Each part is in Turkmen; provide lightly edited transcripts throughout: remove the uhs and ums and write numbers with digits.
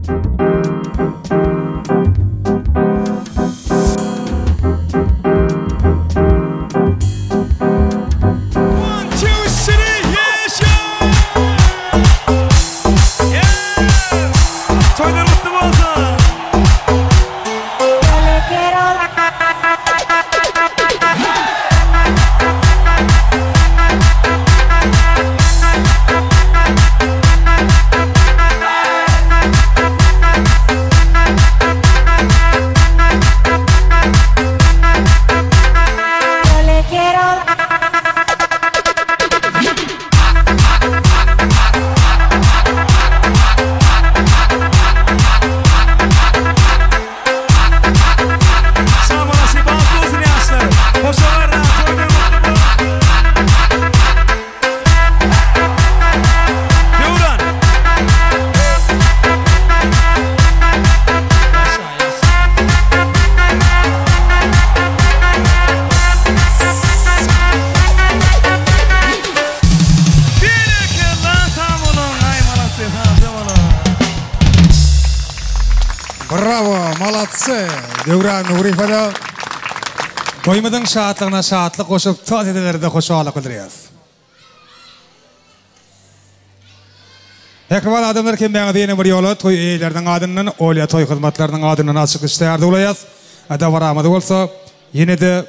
One, two, three, yes, yeah! Toýlar gutly bolsun! Sag bolasy bagtly bolsun ýaşlar. Hoşagarra toýlar gutly bolsun. Döwran. Ýaşa ýaşa. Berekella sag boluň aý malasy sag boluň. Brawo, maladcy! Döwran Nuryýewa-da toýumyzyň şatlygyna şatlyk goşup, tans edenlere-de hoşallyk bildirýäris. Mähriban adamlar hemmäňizi ýene bir ýola toý eýeleriniň adyndan, Olýa toý hyzmatlarynyň adyndan açyk işde arzuwlaýas. Dabaramyzy bolsa ýene-de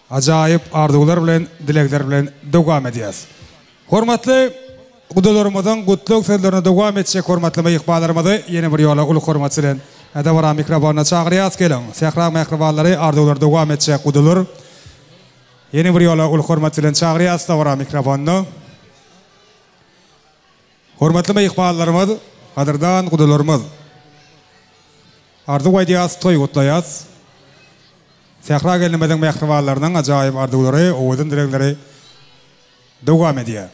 ajaýyp arzuwlar bilen, dilegler bilen dowam edýäs. Hormatly gudalarymyzyň gutlag sözlerini dowam etjek hormatly myhmanlarymyzy ýene bir ýola uly hormat bilen dabara mikrofonyna çagyrýas. Geliň, sähra mähribanlary, arzuwlary dowam etjek gudalar. Ýene bir ýola uly hormat bilen çagyrýas dabara mikrofonyna. Hormatly myhmanlarymyz, gadyrdan gudalarymyz. Arzuw aýdýas, toý gutlaýas. Sähra gelnimiziň mähribanlarynyň ajaýyp arzuwlary, owadan dilegleri dowam edýär.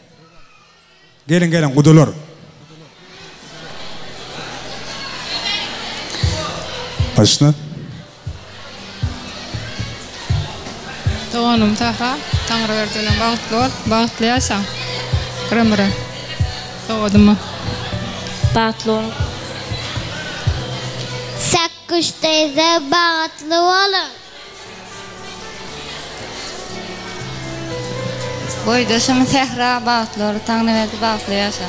Geliň, geliň, gudalar. Başla. Doganym Sähra, Taňryberdi bilen bagtly bol, bagtly ýaşaň. Bir ömüre. Sowgadyma. Bagtly boluň. Sakgyç daýza bagtly boluň. Boýdaşym Sähra bagtly bol, Taňryberdi bagtly ýaşa.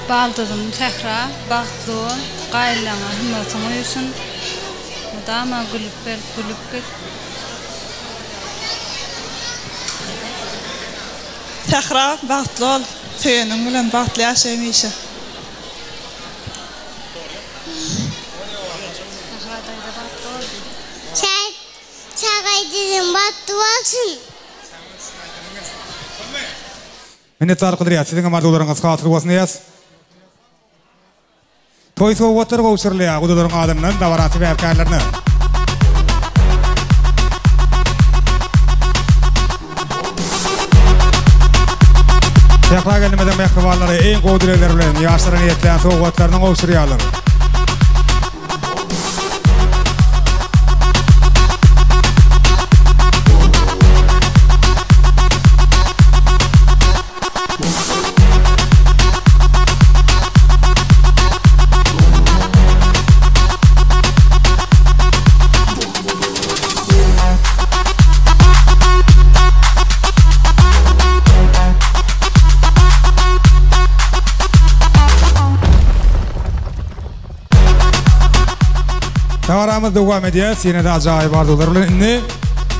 Baldyzym Sähra bagtly bol, gaýynlaňa hümmetyň uýsun, mydama gülüp berip gülüp git. Sähra bagtly bol, söýeniň bilen bagtly ýaşa hemişe. Sähra daýza bagtly bol. Çaga ejizim bagtly bolsun. Minnetdarlyk bildirýäs. Siziň hem arzuwlaryňyz hasyl bolsun diýýäs. Toý sowgatlary gowşurylýar gudalaryň adyndan dabara sebäpkärlerine. Sähra gelnimiziň mähribanlary iň gowy dilegler bilen ýaşlara niýetlän sowgatlaryny gowşurýarlar. Dabaramyz dowam edýär. Ýene-de ajaýyp arzuwlar bilen indi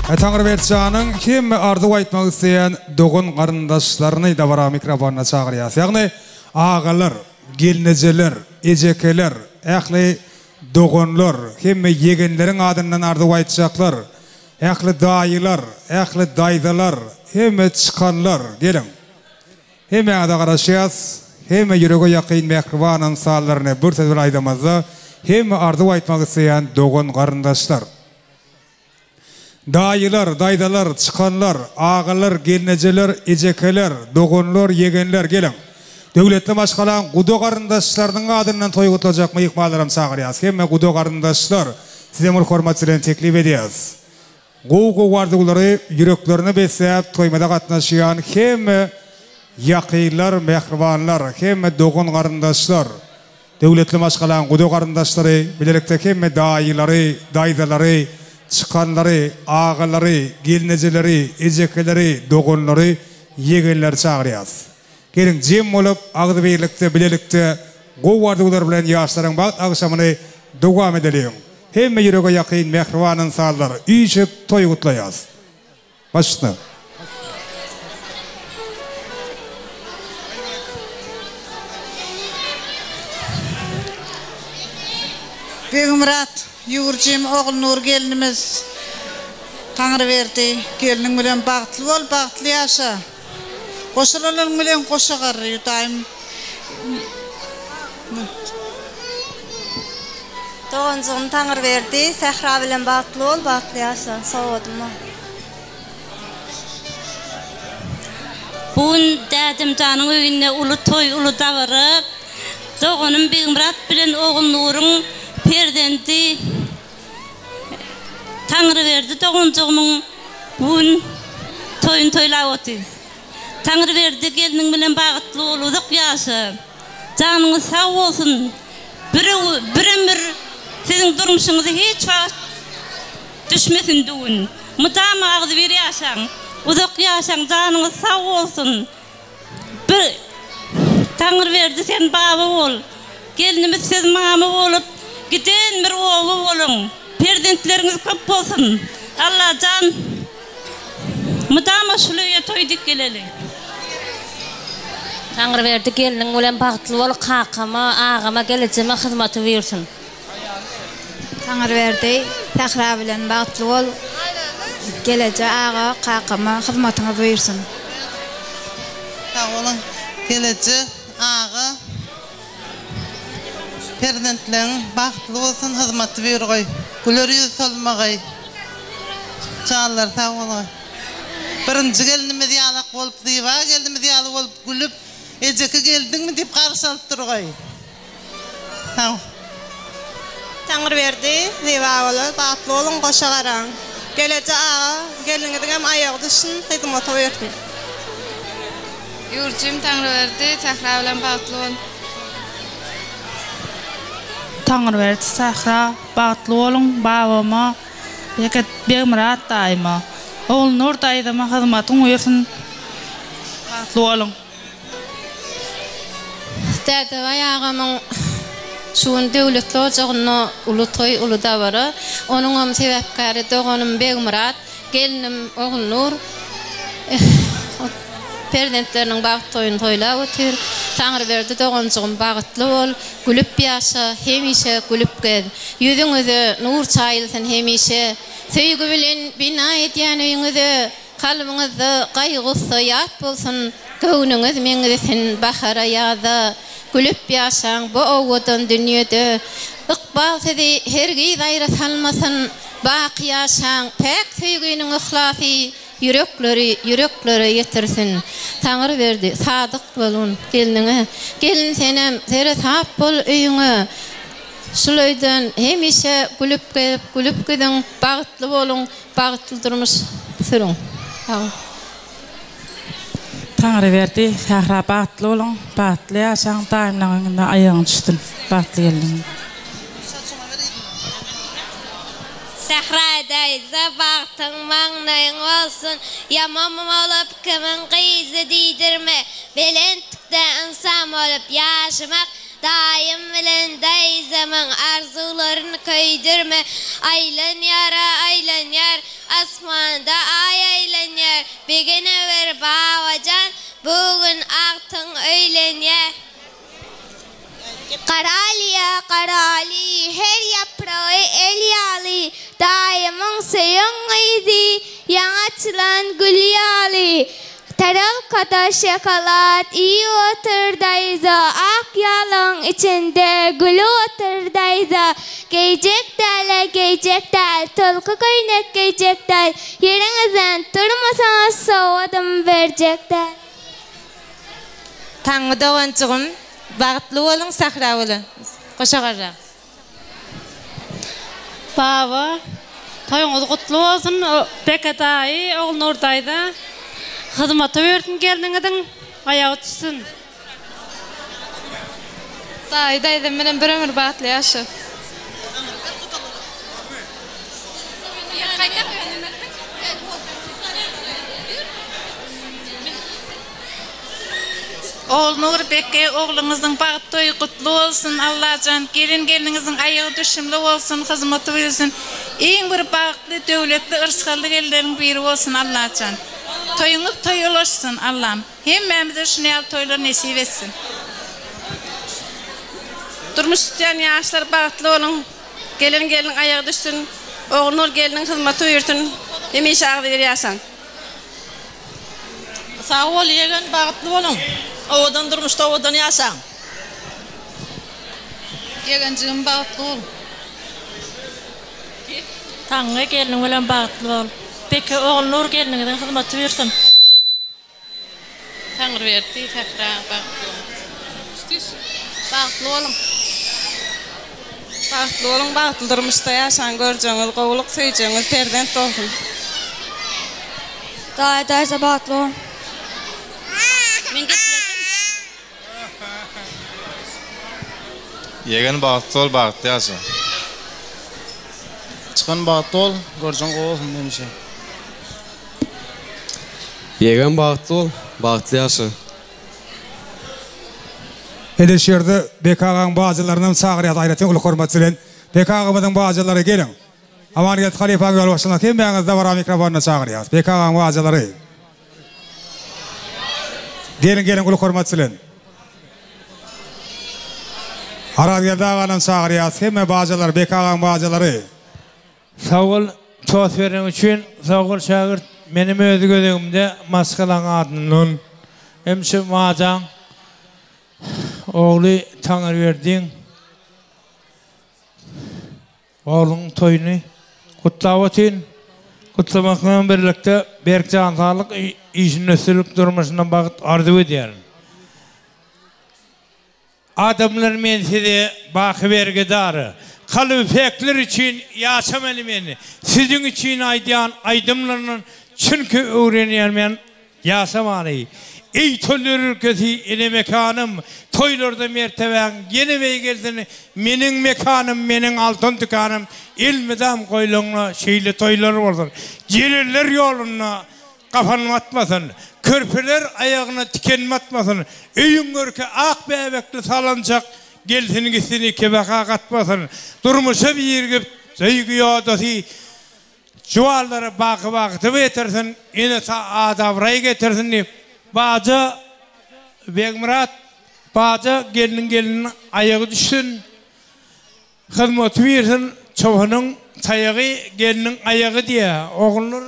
Taňryberdi janyň hemme arzuw aýtmak isleýän dogan-garyndaşlaryny dabara mikrofonyna çagyrýas. Ýagny agalar, gelnejeler, ejekeler, ähli doganlar, hemme ýegenleriň adyndan arzuw aýtjaklar, ähli daýylar, ähli daýzalar, hemme çykanlar geliň. Hemmäňize garaşýas. Hemme ýürege ýakyn mähriban ynsanlaryny bir söz bilen aýdamyzda hemme arzuw aýtmak isleýän dogan garyndaşlar. Daýylar, daýzalar, çykanlar, agalar, gelnejeler, ejekeler, doganlar, ýegenler geliň. Döwletli maşgalaň guda garyndaşlarynyň adyndan toý gutlajak myhmanlaram çagyrýas. Hemme guda garyndaşlar sizem uly hormat bilen teklip edýäs. Gowy-gowy arzuwlary ýüreklerine besläp toýumyza gatnaşýan hemme. Ýakynlar, mähribanlar, hemme dogan-garyndaşlar, döwletli maşgalaň guda-garyndaşlary, bilelikde hemme daýylary, daýzalary, çykanlary, agalary, gelnejeleri, ejekeleri, doganlary, ýegenleri çagyrýas. Geliň, jem bolup, agzybirlikde, bilelikde gowy arzuwlar bilen ýaşlaryň bagt agşamyny dowam edeliň. Hemme ýürege ýakyn mähriban ynsanlar, üýşüp toý gutlaýas. Baş üstüne. Begmyrat ýüwürjim Ogulnur gelnimiz Taňryberdi gelniň bilen bagtly bol bagtly ýaşa goşulanyň bilen goşa garry daýym. Doganjygym Taňryberdi Sähra bilen bagtly bol bagtly ýaşa sowgadym bar. Bu gün dädemjanyň öýünde uly toý, uly dabara. Doganym Begmyrat bilen Ogulnuryň perzendi Taňryberdi doganjygymyň bu gün toýuny toýlap otyrys. Taňryberdi gelniň bilen bagtly bol, uzak ýaşa. Janyňyz sag bolsun. Bir bir ömür siziň durmuşyňyza hiç wagt düşmesin düwün. Mydama agzybir ýaşaň. Uzak ýaşaň janyňyz sag bolsun. Bir Taňryberdi sen baba bol. Gelnimiz siz mama bolup giden bir oba boluň. Perzentleriňiz köp bolsun. Allajan mydama şul öýe toý dik geleli. Taňryberdi gelniň bilen bagtly bol kakama agama gelejeme hyzmaty buýursyn. Taňryberdi Sähra bilen bagtly bol Geleje aga kakama hyzmatyňyz buýursyn. Sag boluň Geleje aga perzentleň bagtly bolsun hyzmaty buýurgaý güler ýüz solmagaý janlary sag bolgaý birinji gelnimiz ýalak bolup Zyba gelnimiz ýaly bolup gülüp ejeke geldiňmi diýip garşy alyp durgaý. Sag. Taňryberdi, Zyba bolar, bagtly boluň, goşa garaň. Geleje aga, gelniňiziňem aýagy düşsün, hyzmata buýursyn. Ýurjym Taňryberdi, Sähra bilen bagtly bol. Taňryberdi, Sähra, bagtly boluň, babama, Beket Begmyrat daýyma, Ogulnur daýzama hyzmatyň buýursyn, bagtly boluň. Dädebaý agamyň şu gün döwletli ojagynda uly toý, uly dabara. Onuňam sebäpkäri doganym Begmyrat, gelnim Ogulnur perzentleriniň bagt toýuny toýlap otyr. Taňryberdi doganjygym bagtly bol, gülüp ýaşa, hemişe gülüp gez. Ýüzüňize nur çaýylsyn hemişe. Söýgi bilen bina edýän öýüňize Kalbyňyzda gaýgy-gussa ýat bolsun, Göwnüňiz meňzesin bahara, ýaza. Gülüp ýaşaň bu owadan dünýede. Ykbal sizi hergiz aýra salmasyn. Baky ýaşaň, päk söýginiň yhlasy Ýürekleri ýüreklere ýetirsin. Taňryberdi, sadyk bolgun gelniňe. Gelin senem seresap bol öýüňe. Şul öýden hemişe gülüp gezip, gülüp gidiň, bagtly boluň. Bagtly durmuş sürüň. Sag bol. Taňryberdi Sähra bagtly boluň bagtly ýaşaň daýymlaň öňünde aýagyň düşsün bagtly gelniň. Sähra daýza bagtyň maňlaýyň bolsun ýaman bolup kimiň gyzy diýdirme belentlikde ynsan bolup ýaşamak Daýym bilen daýzamyň arzuwlaryn köýdürme Aýlanýar-a aýlanýar, asmanda aý aýlanýar Begenewer babajan, bu gün agtyň öýlenýär. Garaly-a garaly, her ýapragy el ýaly, Daýymyň söýen gyzy, ýaňy açylan gül ýaly. Tarelkada şokolad iýip otyr daýza, Ak ýalyň içinde gülüp otyr daýza. Geýjek däl-ä geýjek däl, Tolky köýnek geýjek däl, Ýeriňizden turmasaňyz sowgadym berjek däl. Taňňy doganjygym bagtly boluň Sahra boluň goşa garraň. Baba, toýuňyz gutly bolsun, Beke daýy, Ogulnur daýza, hyzmata bersin gelniňiziň. Aýagy düşsün. Daýy daýzam bilen bir ömür bagtly ýaşa. Ogulnur Beke ogluňyzyň bagt toýy gutly bolsun Allajan gelin gelniňiziň aýagy düşümli bolsun hyzmaty buýursun iň bir bagtly döwletli yrsgally gelinleriň biri bolsun Allajan toýuňyz toýa ulaşsyn Allam hemmämize şuny ýaly toýlar nesip etsin. Durmuş tutýan ýaşlar bagtly boluň gelen gelniň aýagy düşsün Ogulnur gelniň hyzmaty buýursyn hemişe agzybir ýaşaň. Sag bol ýegen bagtly boluň. Owadan durmuşda owadan ýaşaň. Ýegenjigim bagtly bol. Taňňy gelniň bilen bagtly bol. Beke Ogulnur gelniňiziň hyzmaty buýursyn. Taňryberdi Sähra bagtly boluň. Bagtly boluň. Bagtly boluň bagtly durmuşda ýaşaň görjegiňiz gowulyk söýjegiňiz perzent bolsun. Daýy daýza bagtly boluň. Men gepledim. Ýegen bagtly bol bagtly ýaşa. Çykan bagtly bol görjeň gowy bolsun hemişe. Ýegen bagtly bol, bagtly ýaşa. Edil şu ýerde Beki agaň bajylarynam çagyrýas aýratyn uly hormat bilen. Beki agamyzyň bajylary geliň. Amangeldi halypaň ýolbaşçylygynda hemmäňizi dabara mikrofonyna çagyrýas. Beki agaň bajylary. Geliň geliň uly hormat bilen. Arazgeldi aganam çagyrýas. Hemme bajalar Beki agaň bajalary. Sag bol tost bereniň üçin sag bol şägirt menem öz gezegimde maşgalaň adyndan hem şu majaň ogly Taňryberdiň oglunyň toýuny gutlap otyryn gutlamak bilen birlikde berk jan saglyk işinde üstünlik durmuşynda bagt arzuw edýärin. Adamlar men size baky bergidar. Kalby päkler üçin ýaşamaly men. Siziň üçin aýdýan aýdymlaryndan çünki öwrenýän men ýaşamany. Eý toýlar ülkesi ene mekanym toýlarda mertebäň ýene beýgelsin meniň mekanym meniň altyn dükanym elmydam goýlaňda şeýle toýlar bolsun jeleller ýolunda Gafan batmasyn, körpeler aýagyna tiken batmasyn, öýüň görki ak bäbekli salançak, gelsin-gitsin ikibaka gatmasyn, durmuşa birigip, söýgi ýodasy juwanlara baky bagty getirsin, ene-ata at-abraý getirsin diýip, baja Begmyrat baja gelniň gelniniň aýagy düşsün. Hyzmaty birsin çobanyň taýagy gelniň aýagy diýä. Ogulnur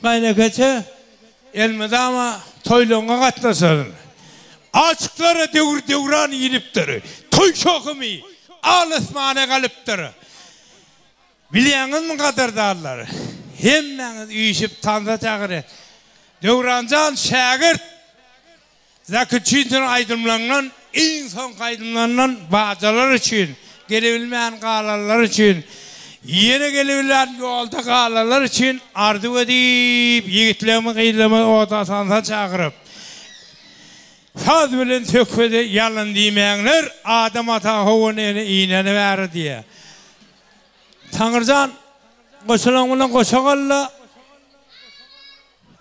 gaýnekeçe elmydama toýlaryňa gatnaşaryn. Aşyklara döwür döwran inipdir. Toý şowhumy al asmana galypdyr. Bilýäňizmi gadyrdanlar, hemmäňiz üýşüp tansa çagyrýas. Döwranjan şägirt! Zakyçynyň aýdymlaryndan iň soňky aýdymlaryndan bajalar üçin, gelebilmän galanlar üçin, ýene gelebilmän ýolda galanlar üçin arzuw edip ýigitlerimiz gyzlarymyz oda tansa çagyryp saz bilen söhbede ýalan diýmäňler Adam ata Howa ene ineni bäri diýä. Taňryjan goşulaň bilen goşa galla.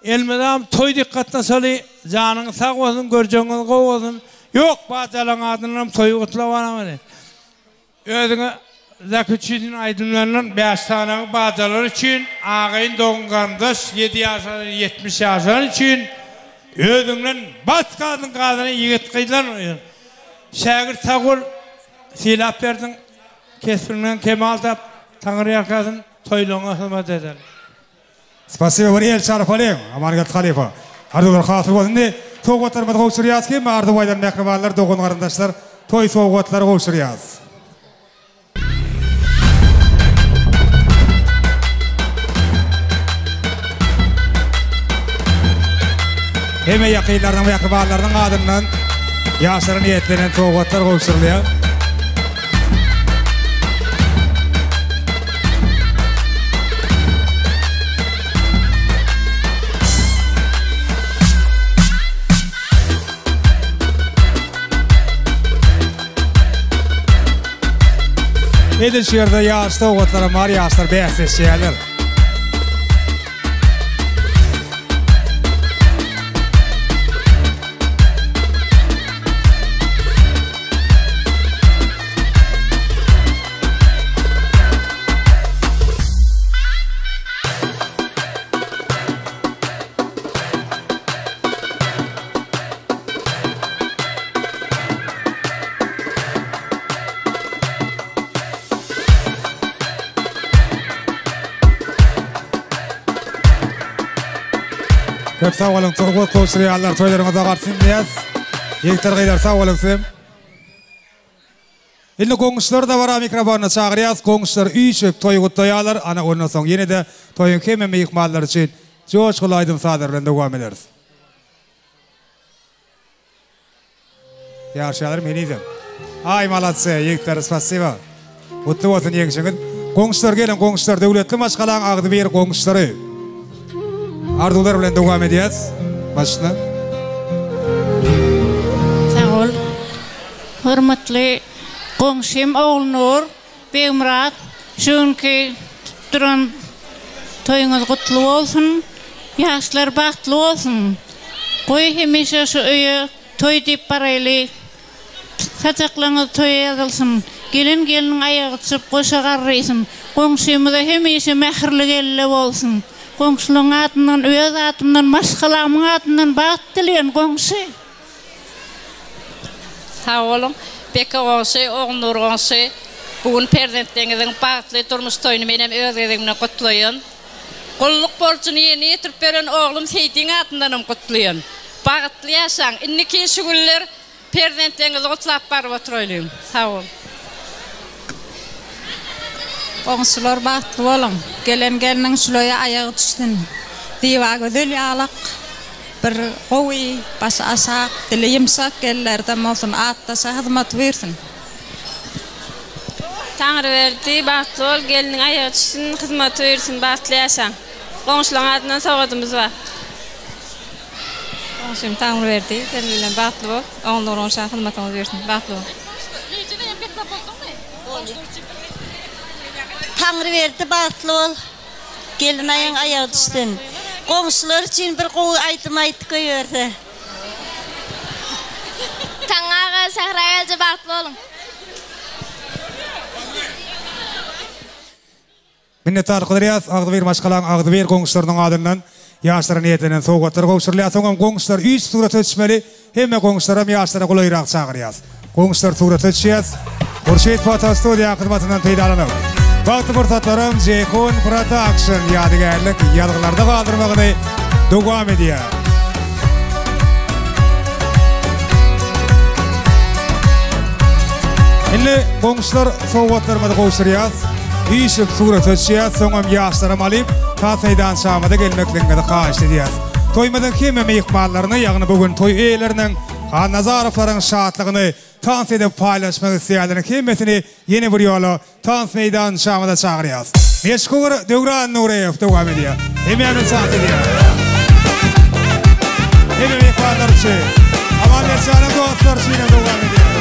Elmydam toý dik gatnaşaly janyňyz sag bolsun görjegiňiz gowy bolsun ýok bajalaň adyndanam toýy gutlap alameli özüňe Zaki üçin aýdymlaryndan bäş sanagy bajalar üçin agaýyn dogan garyndaş ýedi ýaşan 70 ýaşan üçin özüňden bas gazyň gazyna ýigit gyzlar şägirt sag bol sylap berdiň kesbiňden kemal tap Taňry ýalkasyn toýlaryňa hyzmat eder. Spasiba bir el çarpalyň Amangeldi halypa. Arzuwlar hasyl bolsun indi sowgatlarymyzy gowşurýas hemme arzuw aýdan mähribanlar dogan garyndaşlar toý sowgatlary gowşurýas. Hemme ýakynlarynyň mähribanlarynyň adyndan ýaşlara niýetlenen sowgatlar gowşurylýar. Edil şu ýerde ýaş sowgatlaram bar, ýaşlar bäsleşýärler. Köp sag boluň, sowgat gowşurýanlar, toýlaryňyza garsyn diýýäs. Ýigitler, gyzlar sag boluň sizem. Indi goňşulary dabara mikrofonyna çagyrýas. Goňşular üýşüp toý gutlaýarlar. Ana ondan soň ýene-de toýuň hemme myhmanlary üçin joşguly aýdym-sazlar bilen dowam ederis. Ýaşaýarlarmy henizem? Aý maladse ýigitler spasiba. Gutly bolsun ýeňşiňiz. Goňşular geliň goňşular döwletli maşgalaň agzybir goňşulary. Arzuwlar bilen dowam edýäs. Başla. Sag bol. Hormatly goňşym Ogulnur Begmyrat şu günki tutup duran toýuňyz gutly bolsun. Ýaşlar bagtly bolsun. Goý hemişe şu öýe toý diýip baraýly. Saçaklaryňyz toýa ýazylsyn. Gelen gelniň aýagy çyp goşa garrysyn. Goňşymyza hemişe mähirli gelne bolsun. Goňşularyň adyndan öz adymdan maşgalamyň adyndan bagt dileýän goňşy. Sag boluň Beki goňşy, Ogulnur goňşy. Bu gün perzentleňiziň bagtly durmuş toýuny menem öz gezegimden gutlaýan. Gulluk borjuny ýerine ýetirip beren oglum Seýdiň adyndanam gutlaýan. Bagtly ýaşaň. Indiki şu günler perzentleňizi gutlap baryp oturaýlyň. Sag boluň. Goňşular bagtly boluň. Gelen gelniň şuloýa aýagy düşsün. Zyba gözel ýalak. Bir gowy, başy aşak, dili ýumşak gellerden bolsun, atdaşa hyzmat buýrsyn. Taňryberdi, bagtly bol, gelniň aýagy düşsün, hyzmat buýrsyn, bagtly ýaşaň. Goňşulaň adyndan sowgadymyz bar. Goňşym Taňryberdi, sen bilen bagtly bol, Ogulnur goňşa hyzmatyňyz buýrsyn, bagtly bol. Taňryberdi bagtly bol. Gelinaýyň aýagy düşsün. Goňşular üçin bir gowy aýdym aýdyp goýberse. Taňňy aga Sähra gelje bagtly boluň. Minnetdarlyk bildirýäs agzybir maşgalaň agzybir goňşularynyň adyndan ýaşlara niýetlenen sowgatlar gowşurylýar soňam goňşular üýşüp surata düşmeli Hemme goňşularam ýaşlara golaýrak çagyrýas. Goňşular surata düşýäs. Hurşyt foto studiýa hyzmatyndan peýdalanyp, bagtly pursatlaryň Jeýhun Production ýadygärlik ýazgylarda galdyrmagyny dowam edýär. Indi goňşular sowgatlarymyzy gowşurýas. Üýşüp surata düşýäs, soňam ýaşlaram alyp, tas meýdançamyza gelmekligiňizi haýyşt edýäs. Toýumyzyň hemme myhmanlaryny, ýagny bu gün toý eýeleriniň, Hanazarowlaryň şatlygyny tans edip paýlaşmak isleýänleriň hemmesini ýene bir ýola tans meýdançamyza çagyrýarys. Meşhur Döwran Nuryýew dowam edýär. Hemmämiz tans edýäris. Hemme myhmanlar üçin, Amanberjanyň dostlary üçin hem dowam edýär.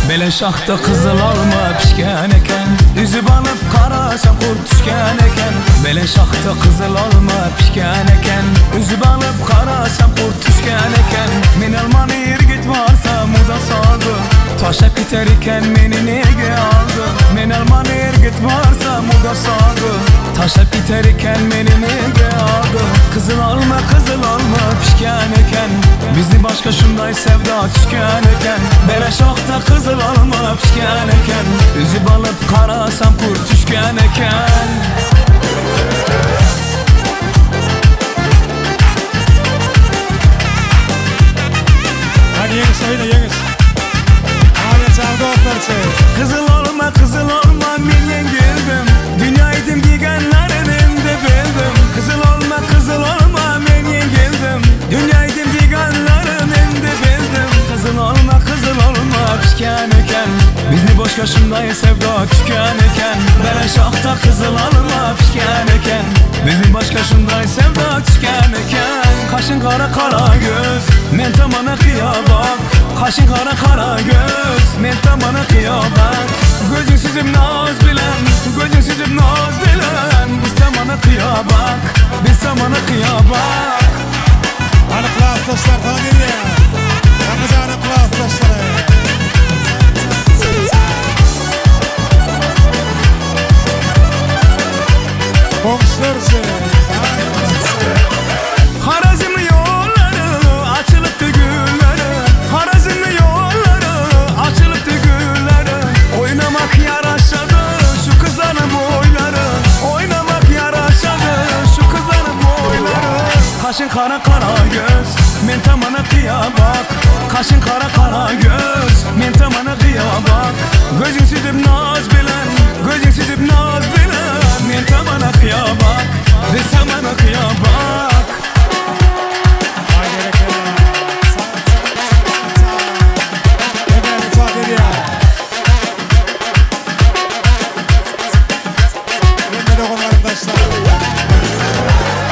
Bele şahda gyzyl alma pişken eken Üzüp alyp garasam kurt düşken eken Bele şahda gyzyl alma pişken eken Üzüp alyp garasam kurt düşken eken Men almany irgit varsam o da saldı Taşlap giter iken meni nege aldı Men almany irgit varsam o da saldı Taşlap giter iken meni nege aldı Kızıl alma kızıl alma pişken eken Bizi başka şunday sevda tüken eken Bele şahta kızıl alma pişken eken Üzüp alıp karasam kurt düşken eken Hadi ýeňiş oýna ýeňiş. Amanberjanyň dostlary üçin. Kızıl olma kızıl olma men ýeňildim Dünýäýdim diýgenlerin indi bildim Kızıl olma kızıl olma men ýeňildim Dünýäýdim diýgenlerin indi bildim Kızıl olma kızıl olma pişken eken Bizni boşka şunday sevda tüken eken Bele şahta kızıl alma pişken eken Bizni başka şunday sevda tüken eken. Kaşyň gara kara göz, men tamana kyýa bak. Kaşyň gara kara göz, men tamana kyýa bak. Gözüň süzüp naz bilen, gözüň süzüp naz bilen, Biz tamana kyýa bak, biz tamana kyýa bak. Hany klasdaşlar sana gelýär. Taňryjanyň klasdaşlary. Goňşular üçin. Harazimli ýollary açylypdy gülleri Harazimli ýollary açylypdy gülleri Oýnamak ýaraşady şu gyzlaryň boýlary Oýnamak ýaraşady şu gyzlaryň boýlary Kaşyň kara kara göz men tamana kyýa bak Kaşyň kara kara göz men tamana kyýa bak Gözüň süzüp naz bilen gözüň süzüp naz bilen Men tamana kyýa bak biz tamana kyýa bak.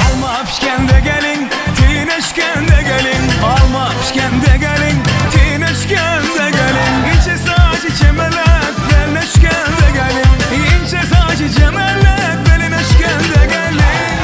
Alma pişkende gelin, tineşkende gelin. Alma pişkende gelin, tineşkende gelin. Inçe saçy çemelek, belleşkende gelin. Inçe saçy çemelek, belineşkende gelin.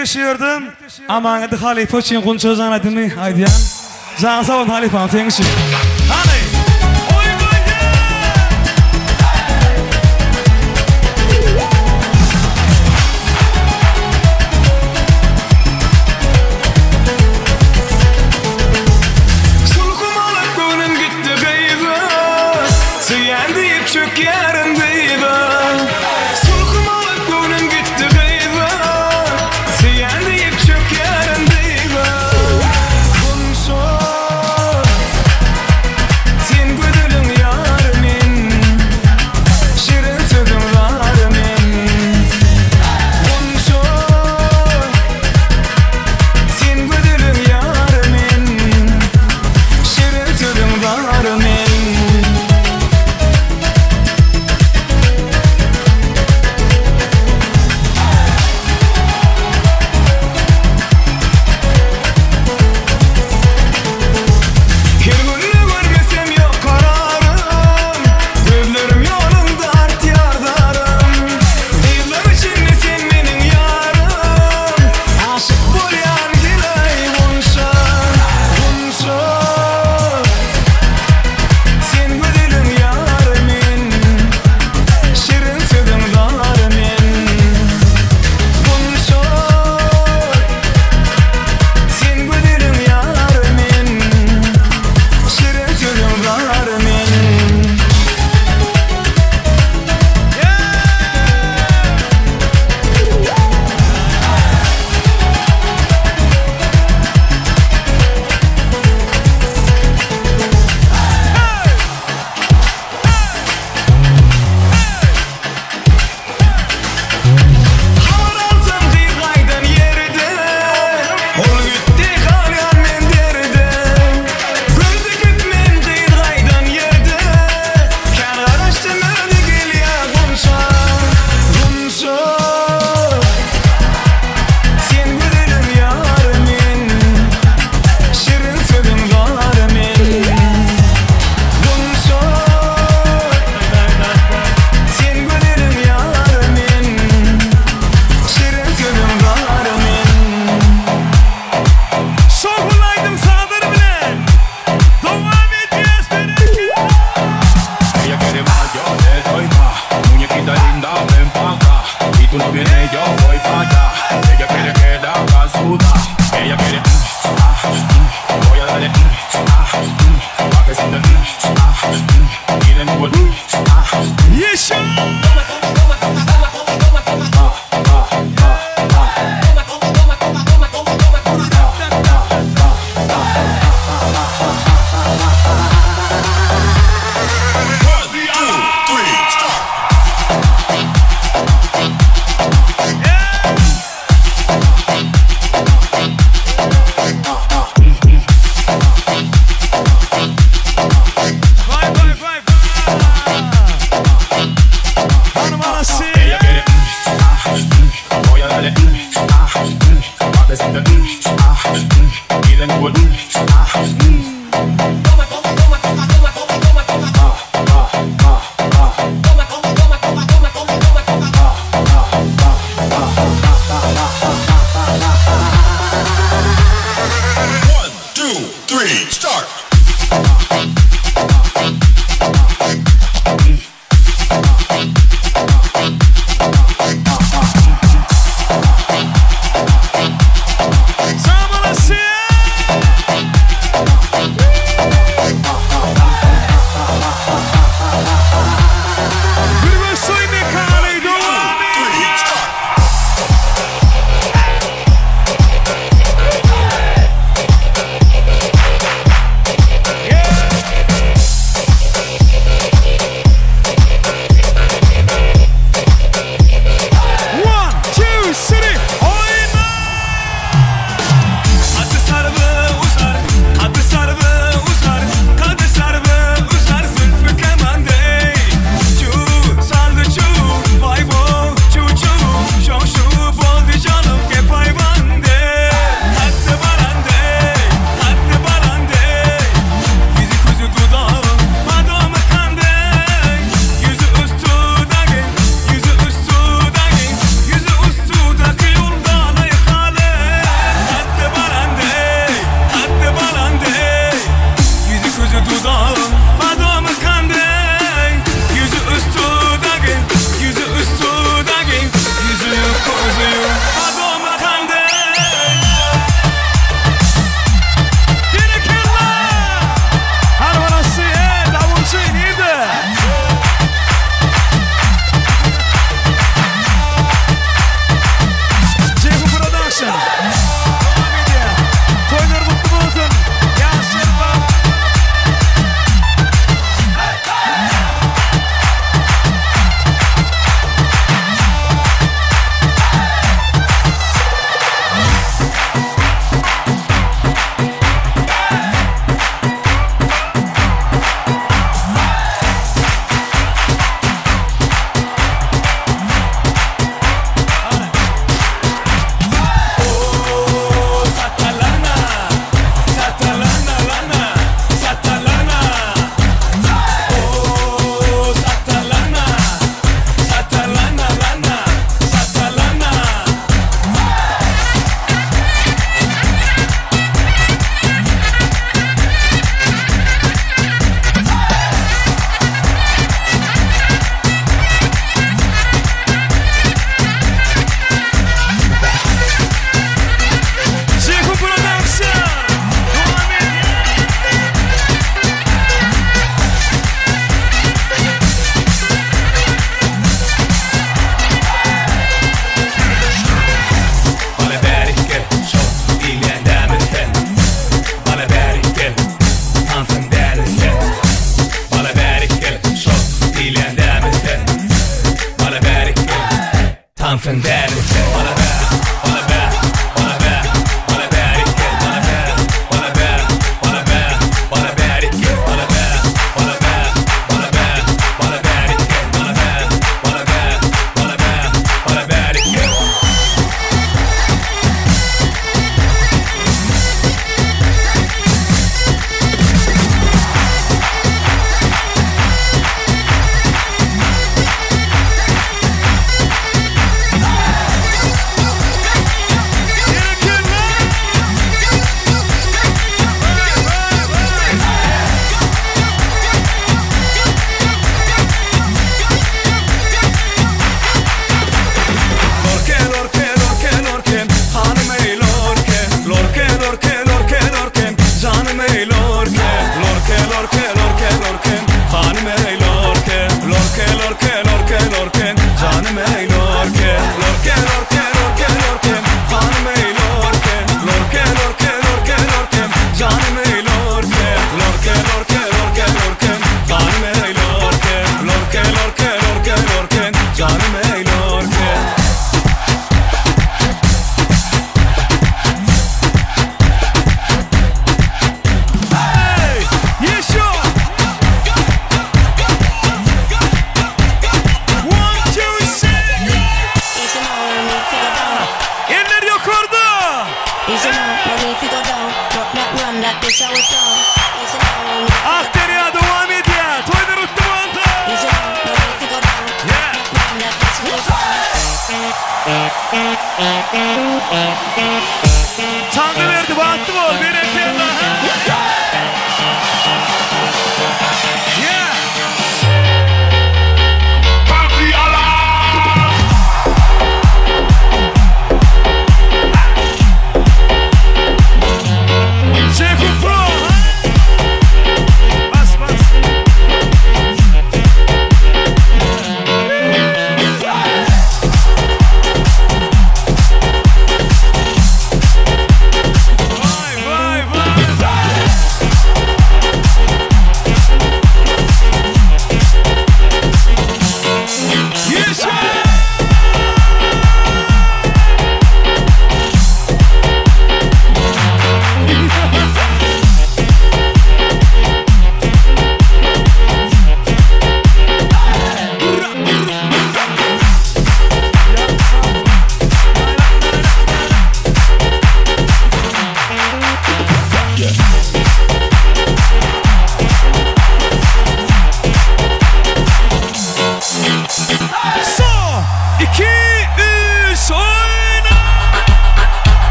Elbetde şu ýerde Amangeldi halypa üçin Gunça jan aýdymy aýdýan. Janyň sag bolsun halypam seň üçin. Hany! Sulhum alyp göwnüm gitdi gyza, Söýýän diýip çökýärin dyza. Sulhum alyp göwnüm gitdi gyza, Söýýän diýip çökýärin dyza. Gunça, sen gözeliň ýary men, Şirin sözüň zary men. Gunça, sen gözeliň ýary men, Şirin sözüň zary men. Her günde görmesem ýok kararym, Gözlerim ýoluňda artýar zarym. Gyzlar içinde sen meniň ýarym, Aşyk bolýan gelaý gunça, gunça. Sen gözeliň ýary men, Şirin sözüň zary men. Gunça, sen gözeliň ýary men, Şirin sözüň zary men. Habar alsam gyz gaýdan ýerde, Ol gitdi galýan men derde. Göz dikip men gyz gaýdan ýerde, Kän garaşdym özi gelýä gunça, gunça. Sen gözeliň ýary men, Şirin sözüň zary men. Gunça, sen gözeliň ýary men, Şirin sözüň zary men. Şowhunly aýdym-sazlar bilen dowam edýäs berekella! Ella quiere más, yo le doy más. Muñequita linda, ven pa' acá. Si tú no vienes, yo voy pa' allá. Ella quiere que la haga sudar. Ella quiere, ah, voy a darle, ah, pa' que sienta, ah, y de nuevo, ah. Ýeşil! Vay vay vay vay! Tansyň dälisi. Bala bä, bala bä, bala bä, bala bärik gel. Bala bä, bala bä, bala bä, bala bärik gel. Bala bä, bala bä, bala bä, bala bärik gel. Bala bä, bala bä, bala bä, bala bärik gel. Lorke, lorke, lorke, lorke, hanym eý lorke. Lorke, lorke, lorke, lorke, janym eý lorke. Lorke, lorke, lorke, lorke, hanym eý lorke. Lorke, lorke, lorke, lorke, janym eý lorke. Lorke, lorke, lorke, lorke, hanym eý lorke. Lorke, lorke, lorke, lorke, janym eý lorke. Lorke, lorke, lorke, lorke, hanym eý lorke. Lorke, lorke, lorke, lorke, janym eý lorke. Hey! Ýeşo! One, two, three! Eller ýokarda! Ak derýa dowam edýär. Toýlar gutly bolsun! Yeah! Taňryberdi bagtly bol, berekella! Yeah! Şehu Pro! Bas bas! Vay vay vay!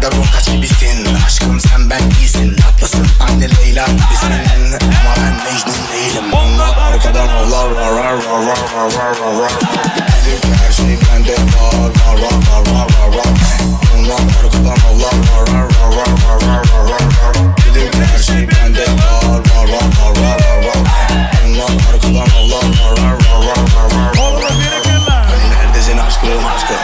Serdar Ortaç gibisin Aşkım sen ben değilsin Tatlısın anne Leyla gibisin Ama ben Mecnun değilim Onlar arkadan avlar var var var var var var var var Dedim ki her şey bende var var var var var var var Onlar arkadan avlar var var var var var var var var var Dedim ki her şey bende var var var var var var var Onlar arkadan avlar var var var var var var var var Hani neredesin aşkım aşkım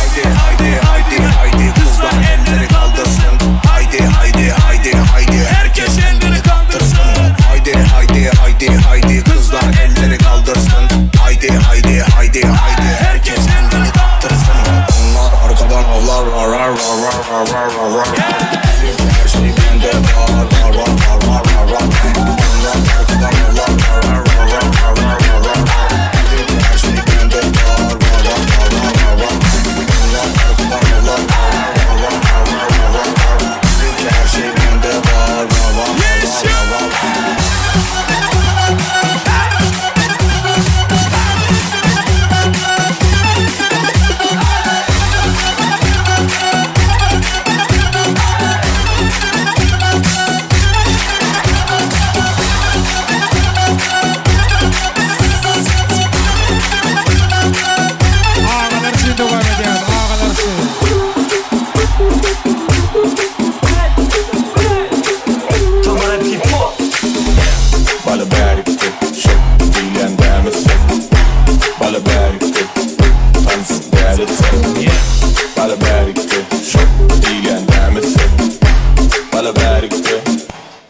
Haydi haydi haydi haydi kızlar elleri kaldırsın Haydi haydi haydi haydi herkes elleri kaldırsın Haydi haydi haydi haydi kızlar elleri kaldırsın Haydi haydi haydi haydi herkes elleri kaldırsın Onlar arkadan avlar var var var var var var var var Dedim ki her şey bende var var var var var var var Onlar arkadan avlar var var var var var var var var Dedim ki her şey bende var var var var var var var Onlar arkadan avlar var var var var var var var var Dedim ki her şey bende var var var var var var var Agalar üçin dowam edýär, agalar üçin. Bala bärikde, şok diýlen dämisi Bala bärikde, tans dälisi Bala bärikde, şok diýlen dämisi Bala bärikde,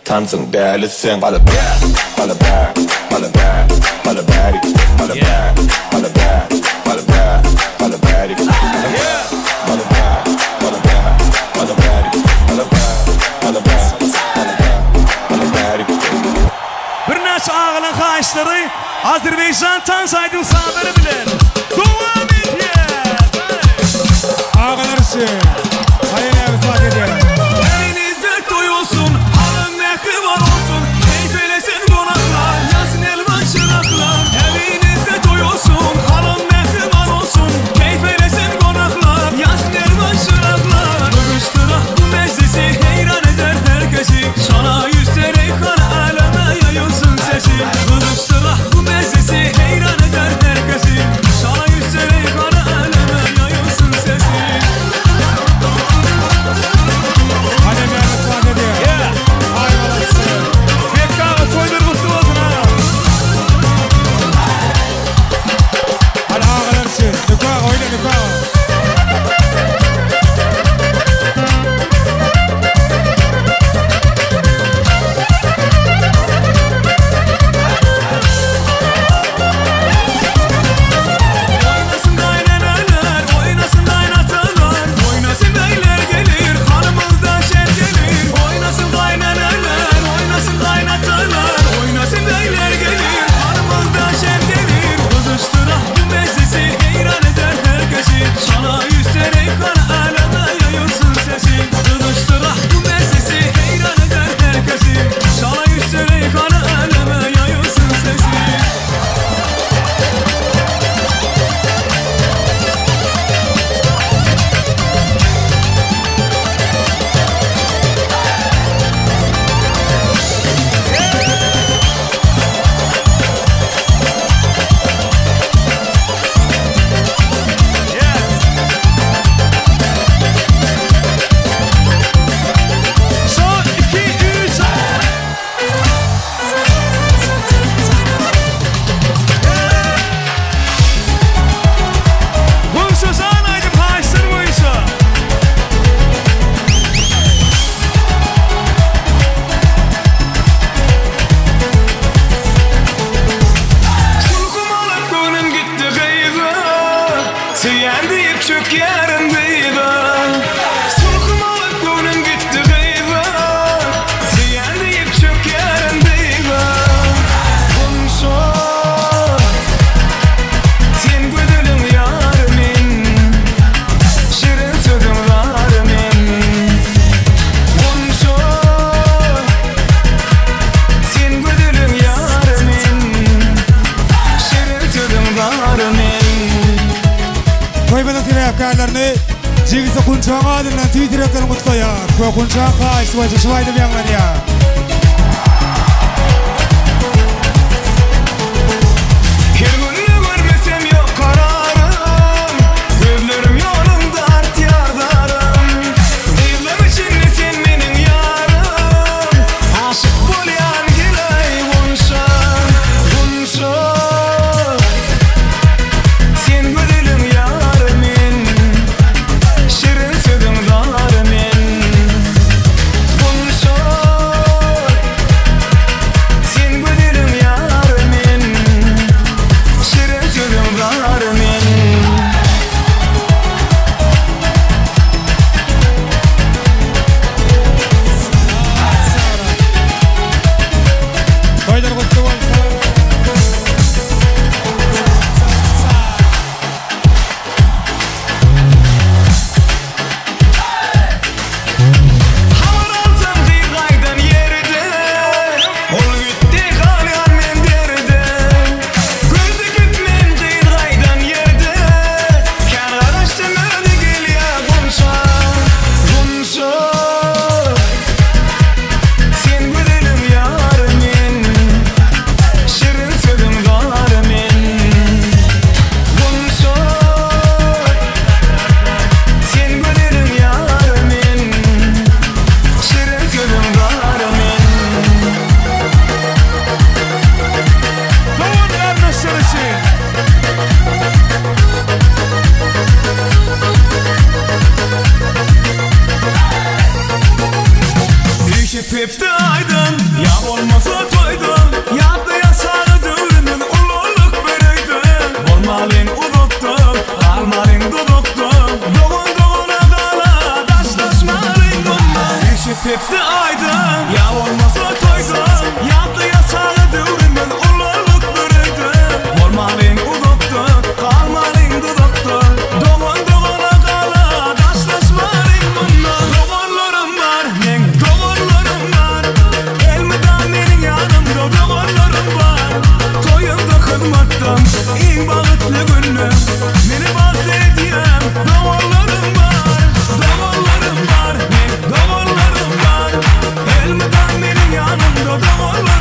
tansyň dälisi Bala bär, bala bär, bala bär, bala bärikde Bala bär, bala bär, bala bär, bala bärikde Bala bär, bala bär, bala bär, bala bärikde Bala bär, bala bär, bala bär, bala bärikde Birnäçe agalaň haýyşlary Azerbaýjan tans aýdym sazlary bilen dowam edýär. Agalar üçin. Haýyr müsaade edýär. Elinizde toý bolsun, halym mähriban bolsun, Keýp elesin gonaklar, ýansyn elwan çyraklar. Elinizde toý bolsun, halym mähriban bolsun, Keýp elesin gonaklar, ýansyn elwan çyraklar. Gyzyşdyra bu mejlisi, heýran eder herkesi, Şana ýüzse reýhana äleme ýaýylsyn sesi. Gyzyşdyra bu mejlisi, heýran eder herkesi, Halypaň adyndan tüýs ýürekden gutlaýar. We Gunçaň haýyşy boýunça şu aýdym ýaňlanýar. Her günde görmesem ýok kararym, Gözlerim ýoluňda artýar zarym. Gyzlaň içinde sen meniň ýarym, Aşyk bolýan gelaý Gunça, Gunça. Sen gözeliň ýary men, Şirin sözüň zary men. Gunça. Sen gözeliň ýary men, Şirin sözüň zary men. Toýlar gutly bolsun! Habar alsam gyz gaýdan ýerde, Ol gitdi galýan men derde. Göz dikip men gyz gaýdan ýerde, Kän garaşdym özi gelýä Gunça, Gunça. Sen gözeliň ýary men, Şirin sözüň zary men. Gunça. Sen gözeliň ýary men, Şirin sözüň zary men. Dogan garyndaşlar üçin. Üýşüp hepde aýdan, ýa bolmasa toýdan, Ýatda ýaşaga döwrümiz ululyk bir öýde. Bolmalyň uzakda, galmalyň duzakda, Dogan dogana gala, daşlaşmalyň mundan. Üýşüp hepde aýdan, ýa bolmasa toýdan, Ýatda ýaşaga döwrümiz ululyk bir öýde. Bolmalyň uzakda, galmalyň duzakda, Dogan dogana gala, daşlaşmalyň mundan. Doganlarym bar, meň doganlarym bar, Elmydam meniň ýanymda doganlarym bar. Toýumda hyzmatda, iň bagtly günde, Meni bagtly edýän doganlarym bar. Doganlarym bar, meň doganlarym bar, Elmydam meniň ýanymda doganlarym.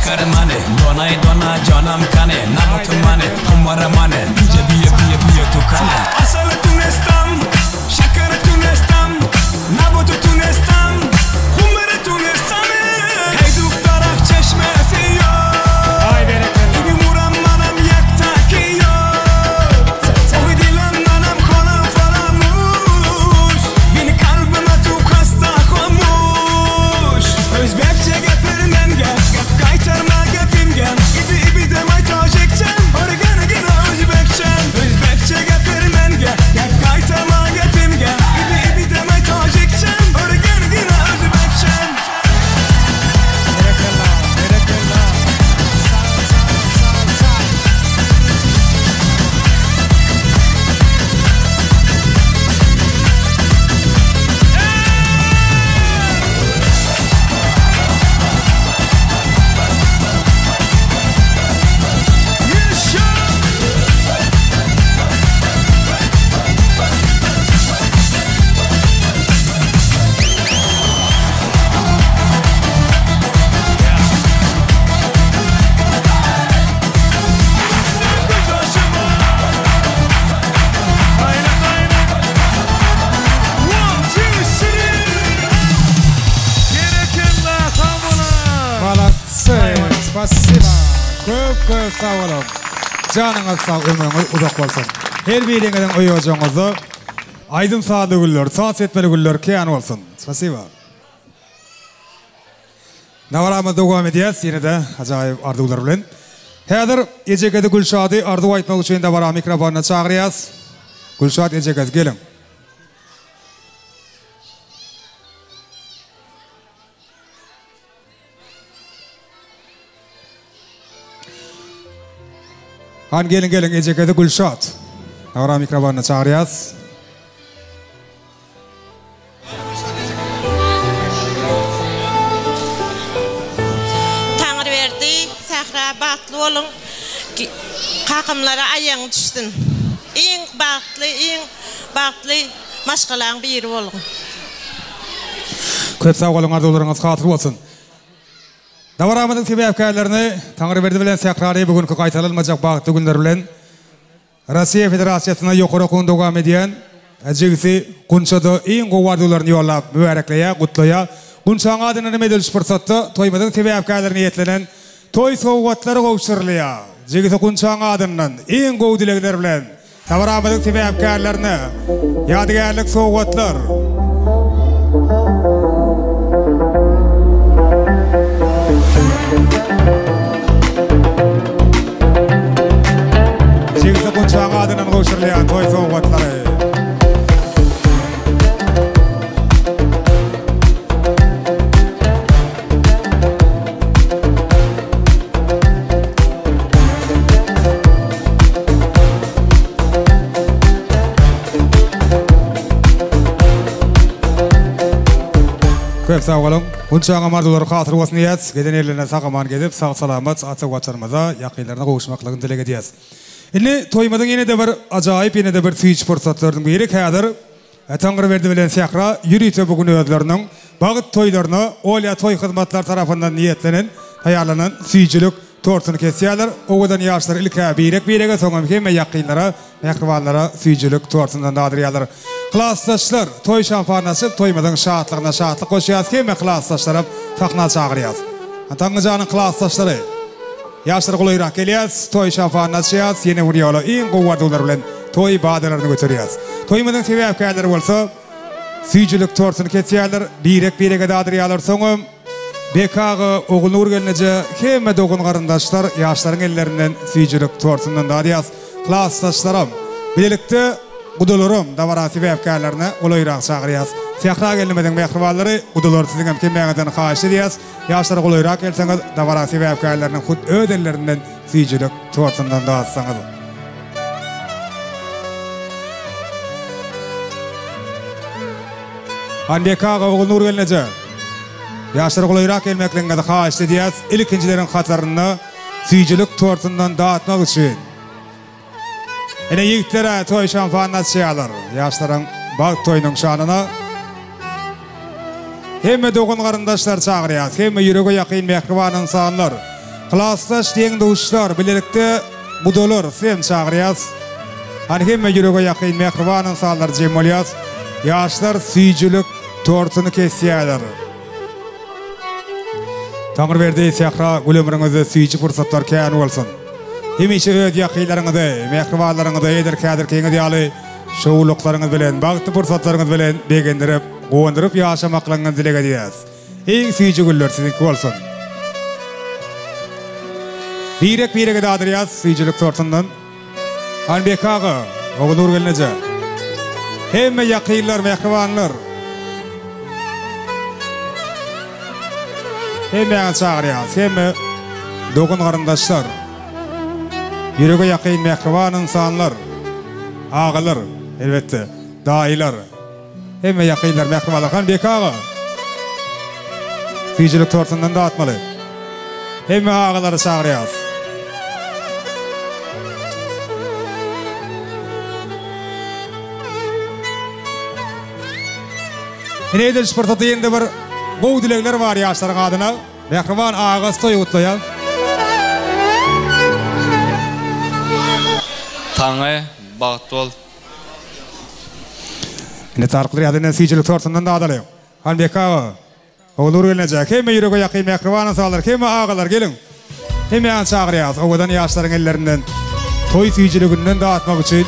Şekeri mane, donay dona canam kane Nabutu mane, kumara mane, bice biye biye biye tukane Asalı tunestam, şekeri tunestam Nabutu tunestam, kumara tunestam Hey duktarak çeşmesi yok Ay berekella. İbi muram manam yaktaki yok Ohi dilan manam kolam falamuş Beni kalbime tu hasta komuş Özbekçe gapir menga Gap qaytarma gapimga Ibi ibi demay tojikcham O'rganigina o'zbekcham O'zbekcha gapir menga Gap qaytarma gapimga Ibi ibi demay tojikcham O'rganigina o'zbekcham Berekella, berekella. Sag, sag, sag, sag. Berekella, sag boluň. Malatsy, spasiba. Köp köp sag boluň. Janyňyz sag, ömrüňiz uzak bolsun. Her biriňiziň öý-ojagyňyzda aýdym-sazly günler, tans etmeli günler kän bolsun. Spasiba. Dabaramyzy dowam edýäs ýene-de ajaýyp arzuwlar bilen. Häzir ejekezi Gülşady arzuw aýtmak üçin dabara mikrofonyna çagyrýas. Gülşat ejekezi geliň. Hany geliň geliň ejekezi Gülşat. Dabara mikrofonyna çagyrýas. Taňryberdi Sähra bagtly boluň kakamlara aýagyň düşsün iň bagtly iň bagtly maşgalaň biri boluň. Köp sag boluň arzuwlaryňyz hasyl bolsun. Dabaramyzyň sebäpkärlerini Taňryberdi bilen Sährany bu günki gaýtalanmajak bagtly günler bilen Russiýa Federasiýasynda ýokary okuwyny dowam edýän jigisi Gunça-da iň gowy arzuwlaryny ýollap, mübärekleýär, gutlaýar. Gunçaň adyndan hem edil şu pursatda toýumyzyň sebäpkärlerine niýetlenen toý sowgatlary gowşurylýar. Jigisi Gunçaň adyndan iň gowy dilegler bilen dabaramyzyň sebäpkärlerine ýadygärlik sowgatlar. Jigsi Gunçaň adyndan gowşurylýan toý sowgatlary. Köp sag boluň. Gunçaňam arzuwlary hasyl bolsun diýýäs. Gezen ýerlerine sag-aman gezip, sag-salamat ata Watanymyza, ýakynlaryna gowuşmaklygyny dileg edýäs. Indi toýumyzyň ýene-de bir ajaýyp, ýene-de bir süýji pursatlarynyň biri häzir Taňryberdi bilen Sähra ýörite bu gün özleriniň bagt toýlaryna Olýa toý hyzmatlary tarapyndan niýetlenen, taýýarlanan süýjülik tortuny kesýärler. Owadan ýaşlar ilk-ä birek-birege, soňam hemme ýakynlara, mähribanlara süýjülik tortundan dadyrýarlar. Klasdaşlar toý şampanyny açyp, toýumyzyň şatlygyna şatlyk goşýarys. Hemme klasdaşlaram sahna çagyrýarys. Taňňyjanyň klasdaşlary! Ýaşlar golaýrak gelýäs, toý şampanyny açýas, ýene bir ýola iň gowy arzuwlar bilen toý badalaryny göterýäs. Toýumyzyň sebäpkärleri bolsa süýjülik tortuny kesýärler, birek-birege dadyrýarlar, soňam Beki aga, Ogulnur gelneje, hemme dogan-garyndaşlar ýaşlaryň ellerinden süýjülik tortundan dadýas. Klasdaşlaram, bilelikde gudalaram dabara sebäpkärlerine golaýrak çagyrýas. Sähra gelnimiziň mähribanlary, gudalar siziňem hemmäňizden haýyş edýäs, Ýaşlara golaýrak gelseňiz, dabara sebäpkärleriniň hut öz ellerinden süýjülik tortundan datsaňyz. Hanbek aga, Ogulnur gelneje! Ýaşlara golaýrak gelmekligiňizi haýyşt edýäs, ilkinjileriň hatarynda süýjülik tortundan datmak üçin. Ine ýigitler-ä toý şampanyny açýarlar. Ýaşlaryň bagt toýunyň şanyna hemme dogan-garyndaşlary çagyrýas. Hemme ýürege ýakyn mähriban ynsanlar. Klasdaş deň-duşlar, bilelikde gudalar, sizem çagyrýas. Hany hemme ýürege ýakyn mähriban ynsanlar jem bolýas. Ýaşlar süýjülik tortuny kesýärler. Taňryberdi Sähra gül ömrüňizde süýji pursatlar kän bolsun. Hemişe öz ýakynlaryňyzy, mähribanlaryňyzy edil häzirkiňiz ýaly şowlulyklaryňyz bilen, bagtly pursatlaryňyz bilen begendirip, guwandyryp ýaşamaklygyňyzy dileg edýäs. Iň süýji güller siziňki bolsun. Birek-birege dadyrýas süýjülik tortundan. Hanbek aga, Ogulnur gelneje. Hemme ýakynlar, mähribanlar. Hemmäňizi çagyrýas. Hemme dogan-garyndaşlar. Ýürege ýakyn mähriban ynsanlar. Agalar, elbetde, daýylar. Hemme ýakynlar, mähribanlar. Hany Beki aga? Süýjülik tortundan datmaly. Hemme agalary çagyrýas. Ine edil şu pursatda ýene-de bir gowy dilegler bar ýaşlaryň adyna. Mähriban agasy toý gutlaýar. Taňňy, bagtly bol. Indi taryklar ýazyndan süýjülik tortundan dadalyň. Hanbek aga, Ogulnur gelneje, hemme ýürege ýakyn mähriban ynsanlar, hemme agalar geliň. Hemmäňizi çagyrýas, owadan ýaşlaryň ellerinden toý süýjüliginden datmak üçin.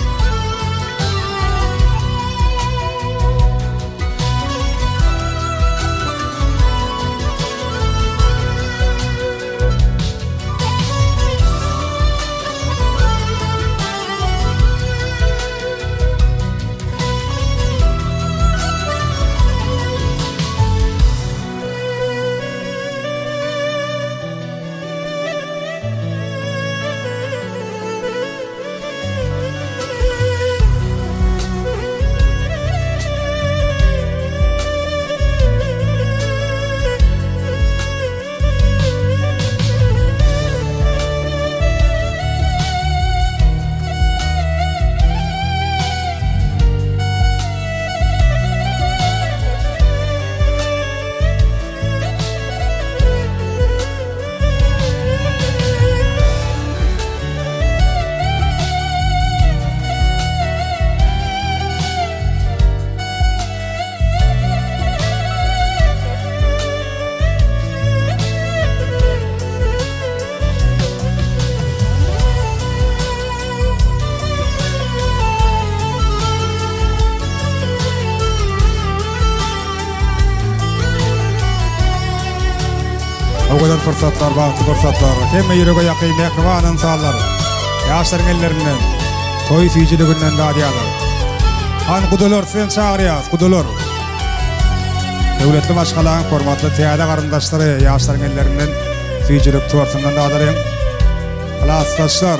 Owadan pursatlar, bagtly pursatlar, hemme ýürege ýakyn mähriban ynsanlar ýaşlaryň ellerinden, toý süýjüliginden dadýarlar. Hany gudalar sizem çagyrýas, gudalar. Döwletli maşgalaň hormatly täze garyndaşlary ýaşlaryň ellerinden süýjülik tortundan dadalyň. Klasdaşlar.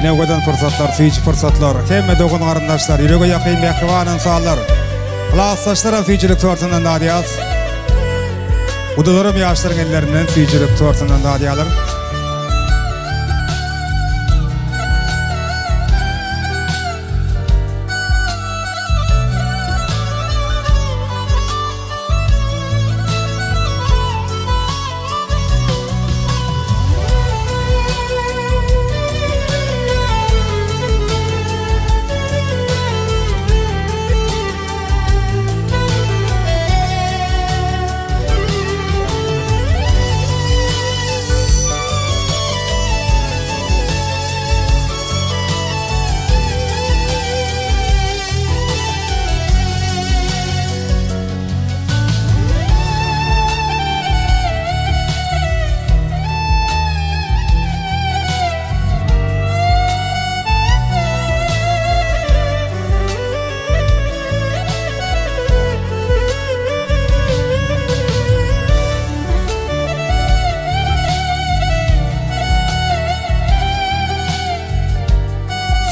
Ine owadan pursatlar, süýji pursatlar. Hemme dogan-garyndaşlar, ýürege ýakyn mähriban ynsanlar. Klasdaşlaram süýjülik tortundan dadýas. Gudalaram ýaşlaryň ellerinden süýjülik tortundan dadýarlar.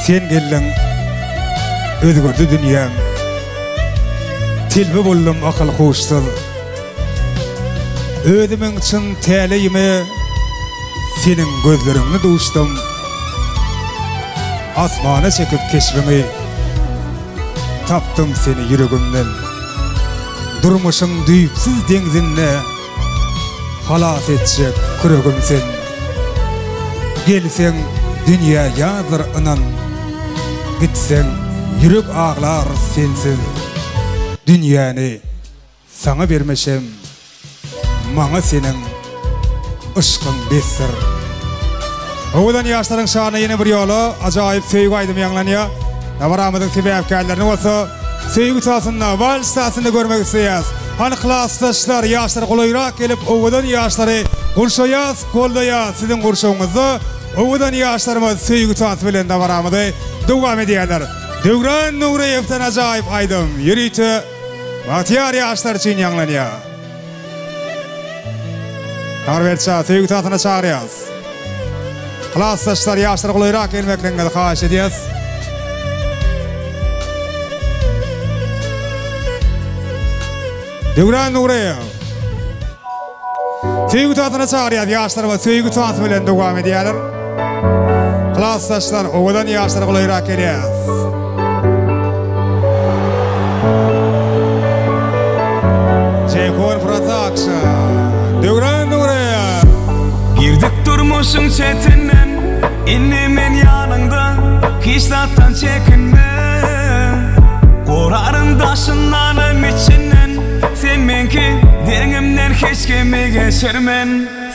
Sen geldiň, özgerdi dünýäm. Telbe boldum akyl-huşsuz. Özümiň çyn täleýime seniň gözleriňde duşdum. Asmana çekip keşbiňi tapdym seni ýüregimden. Durmuşyň düýpsüz deňzinde halas etjek küregim sen. Gelseň dünýä ýazdyr ynan, gitseň ýürek aglar sensiz. Dünýäni Saňa bermeşem, maňa seniň yşkyň besdir. Owadan ýaşlaryň şanyna ýene bir ýola ajaýyp söýgi aýdymy ýaňlanýar. Dabaramyzyň sebäpkärlerini bolsa söýgi tasynda, wals tasynda görmek isleýäs. Hany klasdaşlar, ýaşlar golaýrak gelip owadan ýaşlary gurşaýas, goldaýas. Siziň gurşawyňyzda owadan ýaşlarymyz söýgi tansy bilen dabaramyzy dowam edýärler. Döwran Nuryýewden ajaýyp aýdym ýörite Bagtyýar ýaşlar üçin ýaňlanýar. Taňryberdi söýgi tagtyna çagyrýas. Klasdaşlar ýaşlar golaýrak gelmekligiňizi haýyş edýäs. Döwran Nuryýew. Söýgi tagtyna çagyrýas ýaşlarymyz söýgi tansy bilen dowam edýärler. Klasdaşlar owadan ýaşlar golaýrak gelýäs. Jeýhun Production. Döwran Nuryýew. Girdik durmuşyň çetinden Indi men ýanyňda Hiç zatdan çekinme Goraryn daşyndanam içinden Sen meňki deňimden hiç kimi geçirmen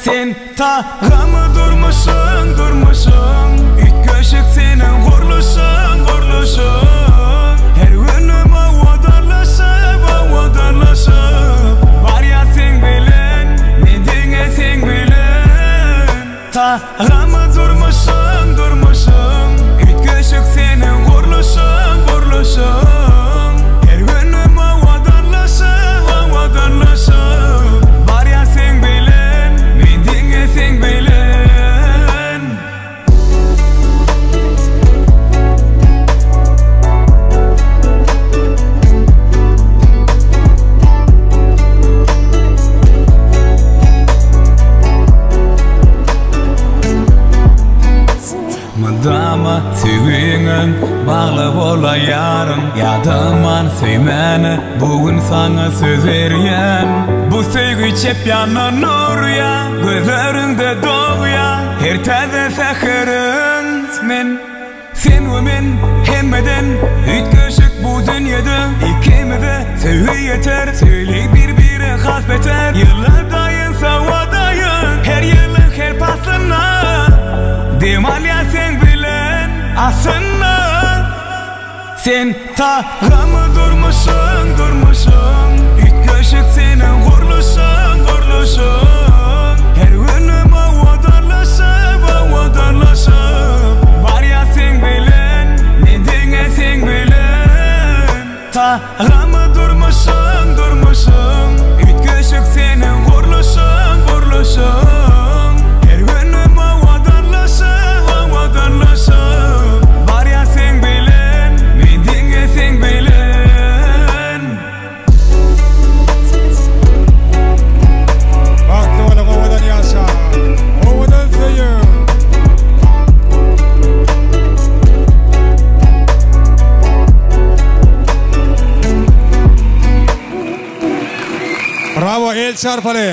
Sen tagamy durmuşyň durmuşyň Üýtgeşik seniň gurluşyň gurluşyň Her günüm owadanlaşyp owadanlaşyp Barýas seň bilen men diňe seň bilen Tagamy durmuşyň durmuşyň Üýtgeşik seniň gurluşyň gurluşyň Her günüm owadanlaşyp owadanlaşyp Barýan seň bilen men diňe seň bilen. Mydama söýgiňe bagly bolaýaryn Ýadaman söýmäne bu gün saňa söz berýän Bu söýgi çep ýandan urýa Gözleriňde dogýa Her täze säheriň men Sen we men hemmeden üýtgeşik bu dünýede Ikimize söýgi ýeter Söýli bir-bire has beter Ýyllar daýansa wadaýyn Her ýylyň her paslynda Dem alýan seň bilen aslynda Sen tagamy durmuşyň durmuşyň Üýtgeşik seniň gurluşyň gurluşyň Her günüm owadanlaşyp owadanlaşyp Barýas seň bilen men diňe seň bilen Tagamy durmuşyň durmuşyň Üýtgeşik seniň gurluşyň gurluşyň Her günüm owadanlaşyp owadanlaşyp Barýas seň bilen men diňe seň bilen. Bagtly boluň owadan ýaşaň. Owadan söýüň. Bravo el çarpaly.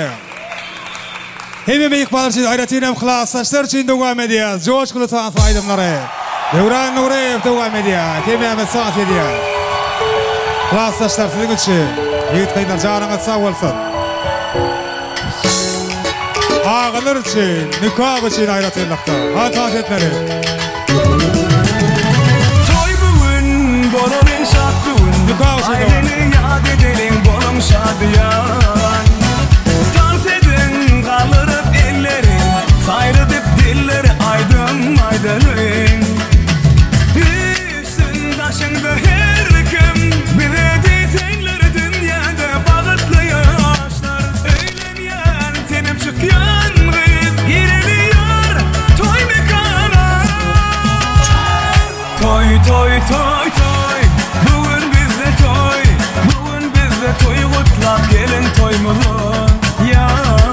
Hemme myhmanlar üçin aýratyn hem klasdaşlar üçin dowam edýär. Joşguly tans aýdymlary. Döwran Nuryýew dowam edýär. Hemmämiz tans edýäris. Klasdaşlar siziň üçin. Ýigit gyzlar janyňyz sag bolsun. Agalar üçin, nikah üçin aýratynlykda. Hany tans etmeli. Toý bu gün, bolalyň şat bu gün. Nikah üçin dowam. Aýlyny ýat edeliň, boluň şadyýan. Tans ediň, galdyryp elleri, saýradyp dilleri aýdym aýdalyň. Üýşsün daşyňda her kim, bize diýseňler dünýäde bagtly ýaşlar. Öýlenýän, senem çykýan gyz, gireli ýar toý mekana. Toý toý toý toý bu gün bizde toý bu gün bizde toý gutlap geliň toýumyza ýar.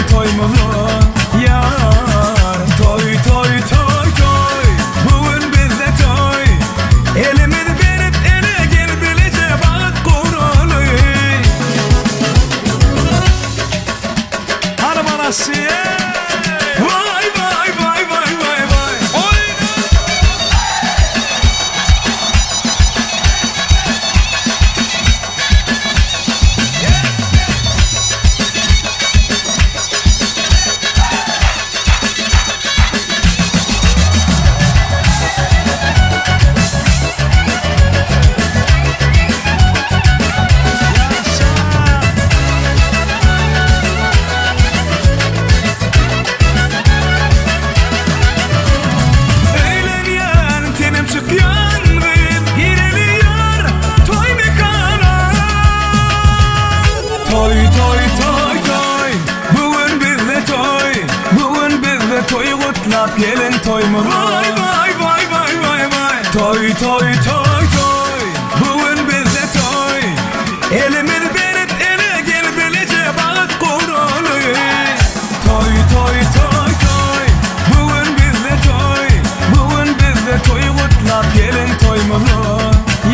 toýumyz Ýar toý toý toý toý Bu gün bizde toý Elimizi berip ele gel bileje bagt guraly. Hany balasy Vay vay vay vay vay vay Oýna! Öýlenýän senem çykýan gyz Gireli ýar toý mekana Toý toý toý toý Bu gün bizde toý Bu gün bizde toý gutlap gelen toýumyz Waý waý waý waý waý waý Toý toý toý toý Bu gün bizde toý Elimizi berip ele gel bileje bagt guraly Toý toý toý toý Bu gün bizde toý Bu gün bizde toý gutlap gelen toýumyz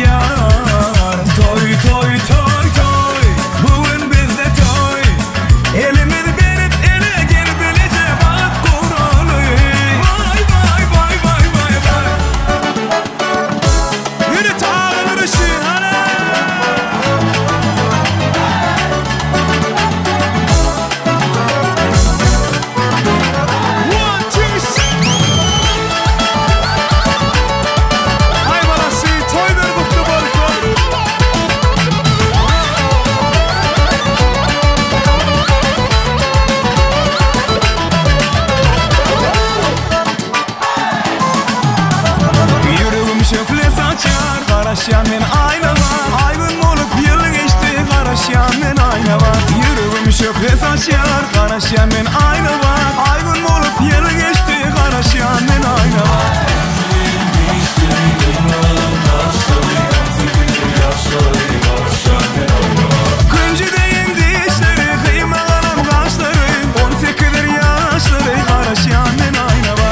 Ýar toý toý toý toý Bu gün bizde toý Elimizi berip ele gel bileje bagt guraly Waý waý waý waý waý waý Ýörite agalar üçin hany! One, two, three. Aý balasy, toý ber gutly bolsun. Ýüregim şöhle saçýar garaşýan men aýnaga Aý gün bolup ýyl geçdi garaşýan men aýnaga Ýüregim şöhle saçýar garaşýan men aýnaga Aý gün bolup ýyl geçdi garaşýan men aýnaga Künji deýin dişleri gyýmagalam gaşlary On sekizdir ýaşlary garaşýan men aýnaga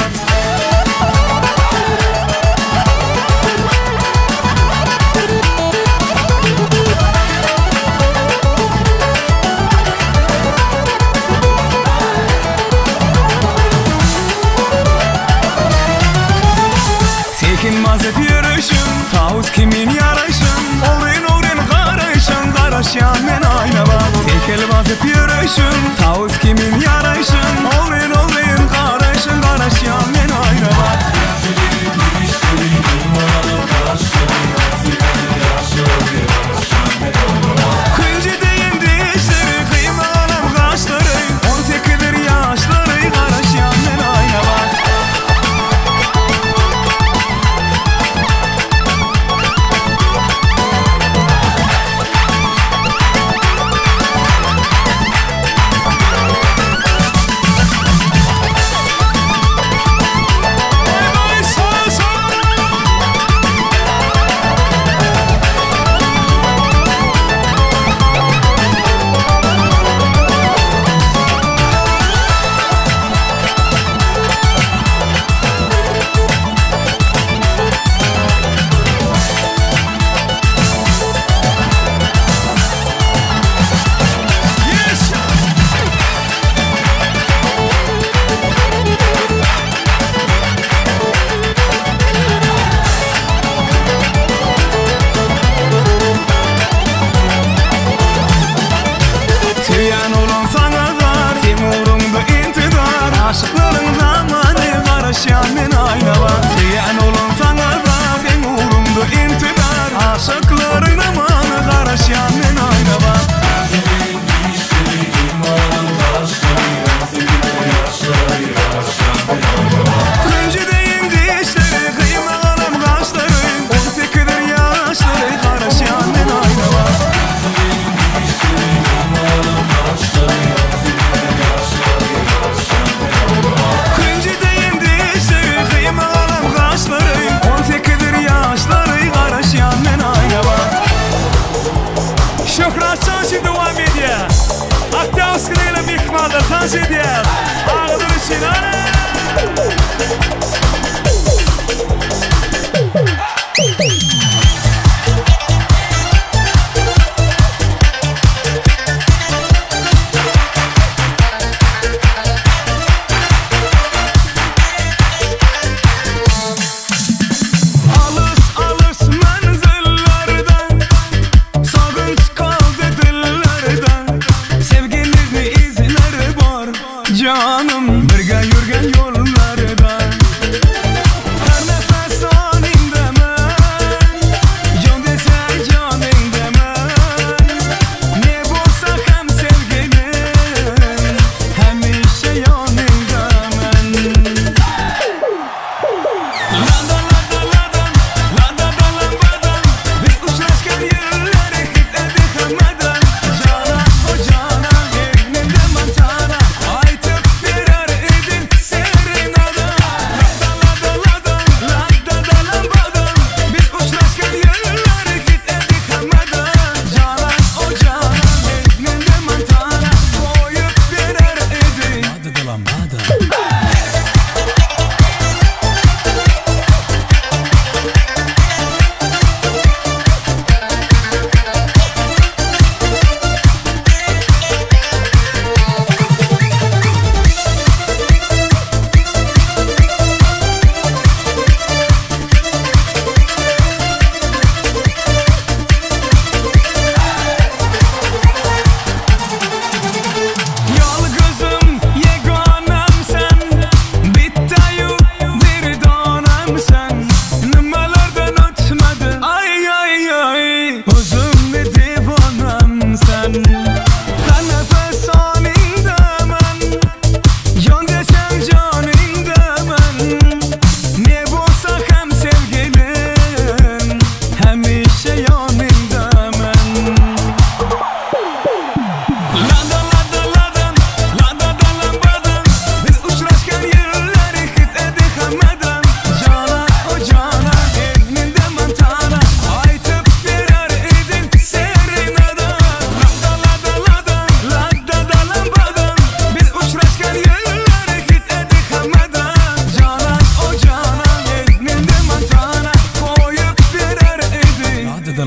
Sekin basyp ýörüşiň, tawus kimin ýaraşyň, Ogryn-ogryn garaşyň, garaşýan men aýnaba. Tekel basyp ýörüşiň, tawus kimin ýaraşyň, Ogryn-ogryn garaşyň, garaşýan men aýnaba. Künji deýin dişleri, gyýmagalam gaşlary, On sekizdir ýaşlary, garaşýan men aýnaba.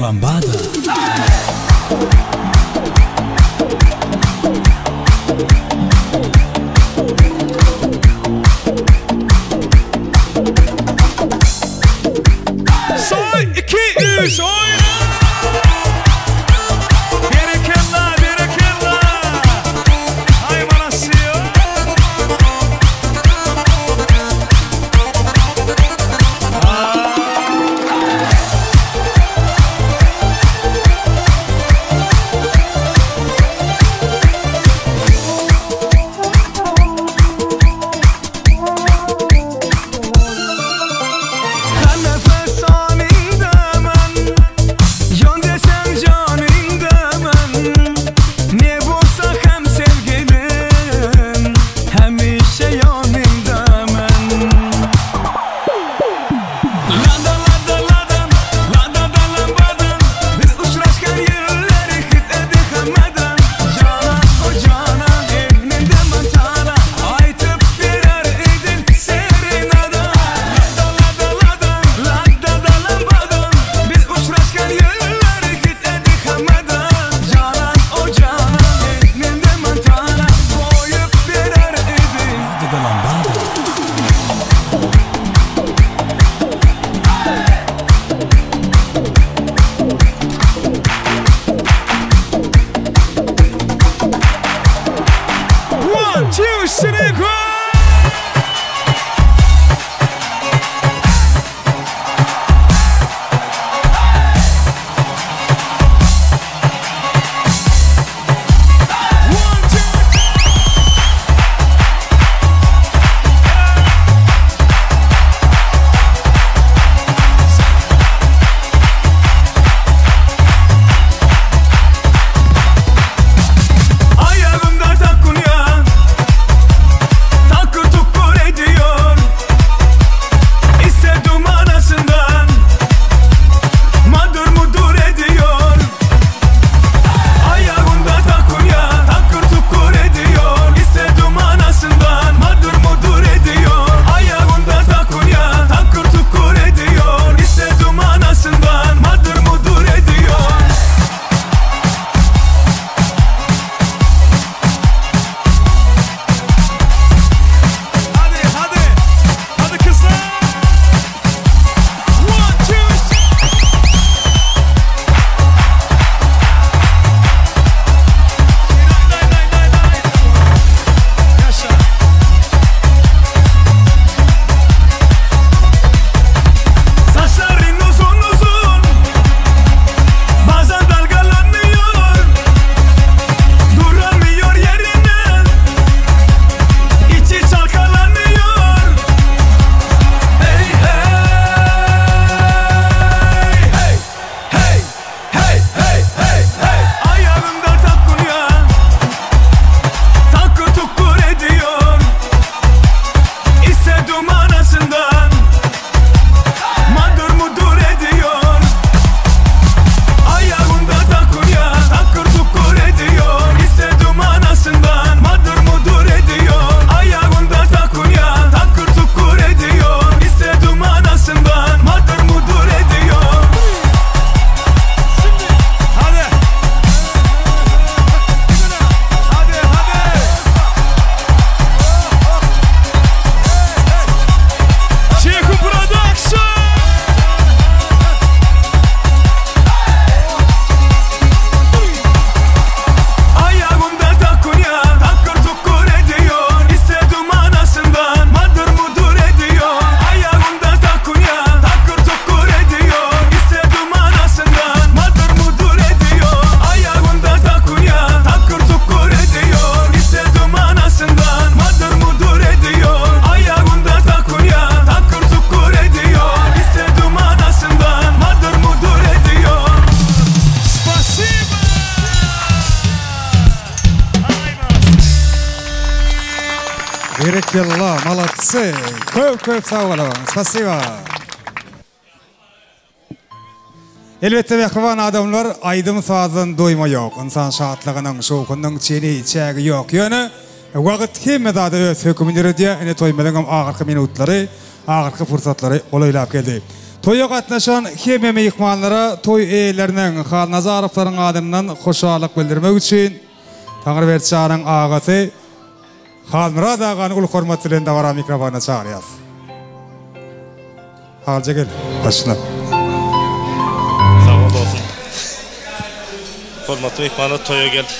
Lambada. Soy 2 3 oýna! Berekella, berekella! Aý malasýo! Her nefes anında men Can desem canında men Ne bolsa hem sevgilim Hemişe yanında men Lada lada ladan Lada da lambadan Biz uçraşkan yerleri hit edi hemeden Canan o canan Egninde mantana Aytıp berer idin serenada Lada lada ladan Lada da lambadan Biz uçraşkan yerleri hit edi hemeden Canan o canan Egninde mantana Koyup berer idin Lada da lambada One, two, three, go! Ayağımda takunya Takır tukur ediyor İstedim anasından Madır mudur ediyor Ayağımda takunya Takır tukur ediyor İstedim anasından Madır mudur ediyor Ayağımda takunya Takır tukur ediyor İstedim anasından Madır mudur ediyor Hadi hadi. Hadi kızlar. One, two, three. Yaşa. Saçların uzun uzun Bazen dalgalanıyor Duramıyor yerine İçi çalkalanıyor Hey hey hey Hey hey hey hey hey Ayağımda takunya Takır tukur ediyor İstedim anasından Madır mudur ediyor Ayağında takunya Takır tukur ediyor İstedim anasından Madır mudur ediyor Ayağında takunya Takır tukur ediyor İstedim anasından Madır mudur ediyor Hadi. Hadi hadi. Çeko Production. Ayağında takunya Takır tukur ediyor İstedim anasından Madır mudur ediyor Ayağında takunya Takır tukur ediyor İstedim anasından Madır mudur ediyor Ayağında takunya Takır tukur ediyor İstedim anasından Madır mudur ediyor Ayağında takunya Takır tukur ediyor İstedim anasından Madır mudur ediyor Spasibo. Berekella, молодцы. Köp köp sag boluň. Spasibo. Elbetde mähriban adamlar aýdym sazdan doýma ýok. Ynsan şatlygynyň, şowhunyň çeni, çägi ýok. Ýöne wagt hemme zada öz hökümini ýöredýär. Ine toýumyzyň hem ahyrky minutlary, ahyrky pursatlary golaýlap geldi. Toýa gatnaşan hemme myhmanlara toý eýeleriniň, Halnazarowlaryň adyndan hoşallyk bildirmek üçin Taňryberdi janyň agasy Halmyrat agany uly hormat bilen dabara mikrofonyna çagyrýarys. Halja gel, başla. Sag bol dostum. Hormatly myhmanlar toýa gelip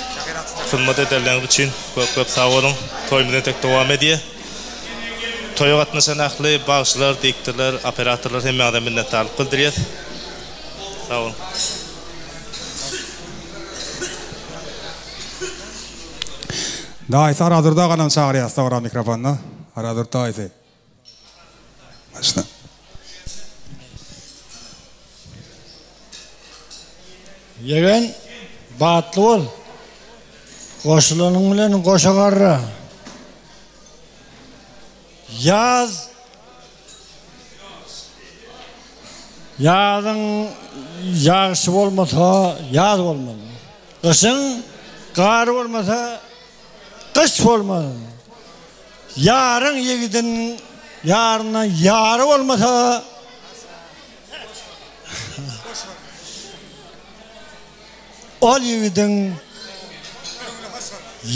hyzmat edenleriňiz üçin köp köp sag boluň. Toýumyz entek dowam edýär. Toýa gatnaşan ähli bagşylar, diktorlar, operatorlar hemmäňize minnetdarlyk bildirýäs. Sag boluň. Daýysy Arazurdy aganam çagyrýas dabara mikrofonyna. Arazurdy daýysy. Başla. Ýegen, batly bol. Goşulanyň bilen goşa garra. Ýaz Ýazyň ýagşy bolmasa, ýaz bolmaz. Gyşyň gary bolmasa, gyş bolmaz. Ýaryň ýigidiň ýaryndan ýary bolmasa, ol ýigidiň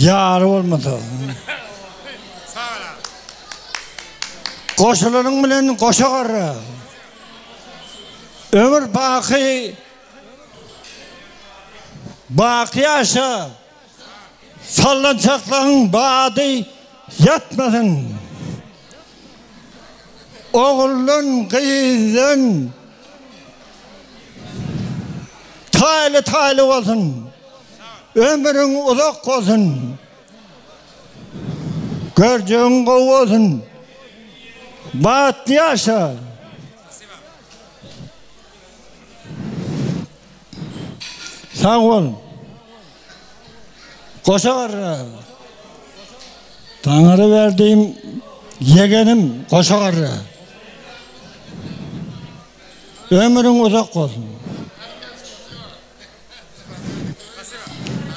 ýary bolmasa. Goşulanyň bilen goşa garra. Ömür baky baky ýaşa. Sallançaklaryň bady ýatmasyn. Oguldan, gyzdan taýly-taýly bolsun. Ömrüň uzak bolsun. Görjegiň gowy bolsun. Bagtly ýaşa. Sag bol. Goşa garra. Taňry berdim ýegenim goşa garra. Ömrüň uzak bolsun.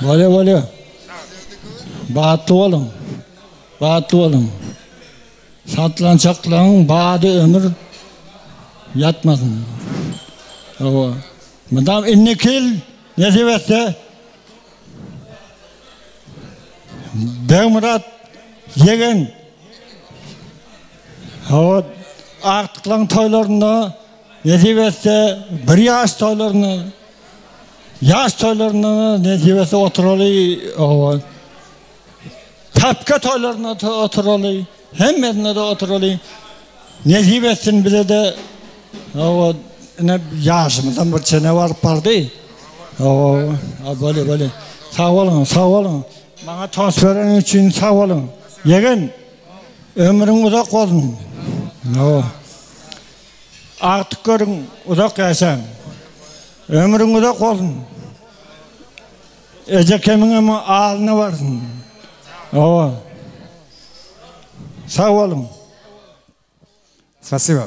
Bolýa bolýa. Bagtly boluň. Bagtly boluň. Satlançaklaryň bady ömür ýatmasyn. Hawa. Mydam indiki ýyl nesip etse Begmyrat ýegen hawa agtyklaryň toýlarynda nesip etse bir ýaş toýlarynda ýaş toýlarynda nesip etse oturaly hawa. Tapka toýlarynda-da oturaly, hemmesinde-de oturaly. Nesip etsin bize-de hawa ine ýaşymyzam bir çene baryp bardy. Hawa, bolýa, bolýa. Sag boluň, sag boluň. Maňa tost bereniň üçin sag boluň. Ýegen, ömrüň uzak bolsun. Hawa. Agtyk görüň, uzak ýaşaň. Ömrüň uzak bolsun. Ejekemiňem alyna barsyn. Hawa. Sag boluň. Spasiba.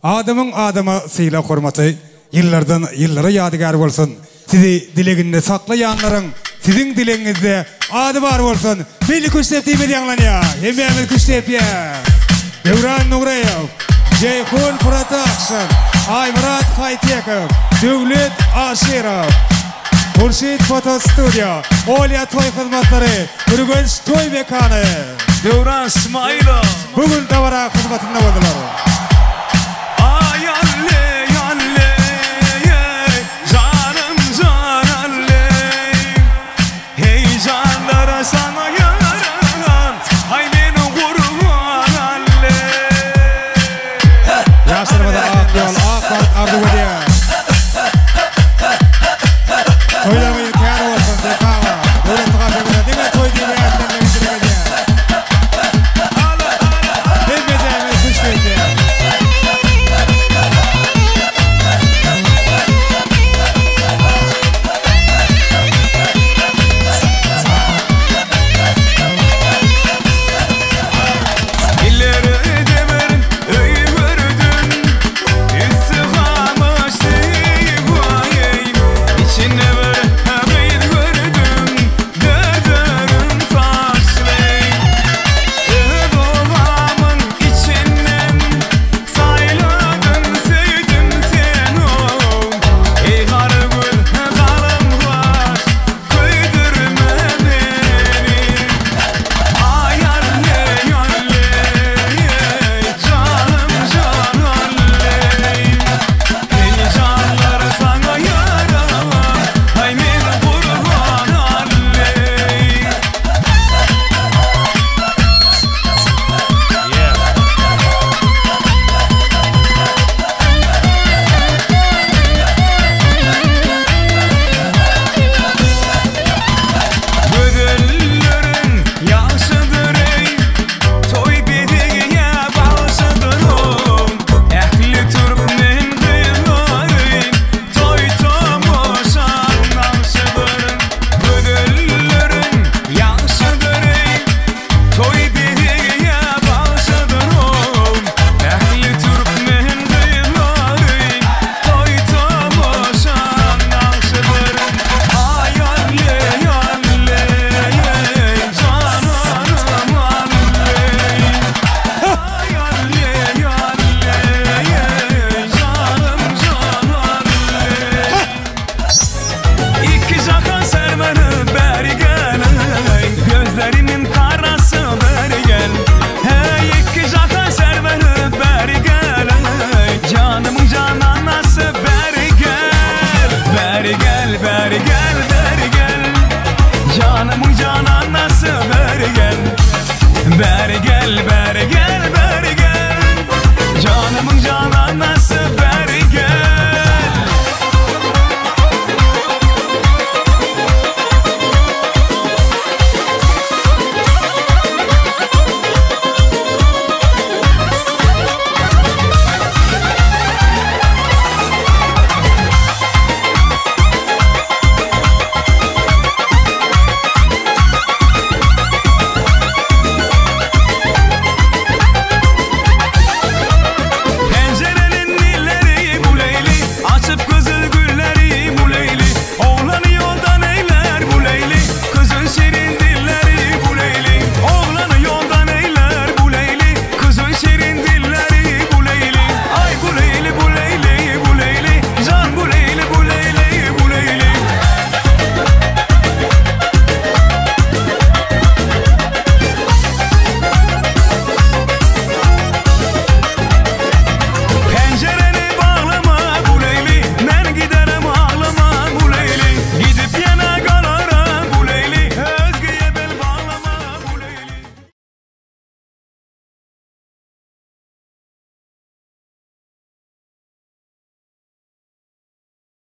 Adamyň adama sylag hormaty ýyllardan ýyllara ýadygär bolsun. Sizi dileginde saklaýanlaryň siziň dilegiňizde ady bar bolsun. Milli küştdepdimiz ýaňlanýar. Hemmämiz küştdepýäs. Döwran Nuryýew, Jeýhun Production, Aýmyrat Haýtekow, Döwlet Aşyrow. Hurşyt foto studio, Olýa toý hyzmatlary, Ürgenç toý mekany. Döwran Smailow. Bu gün dabara hyzmatynda boldular.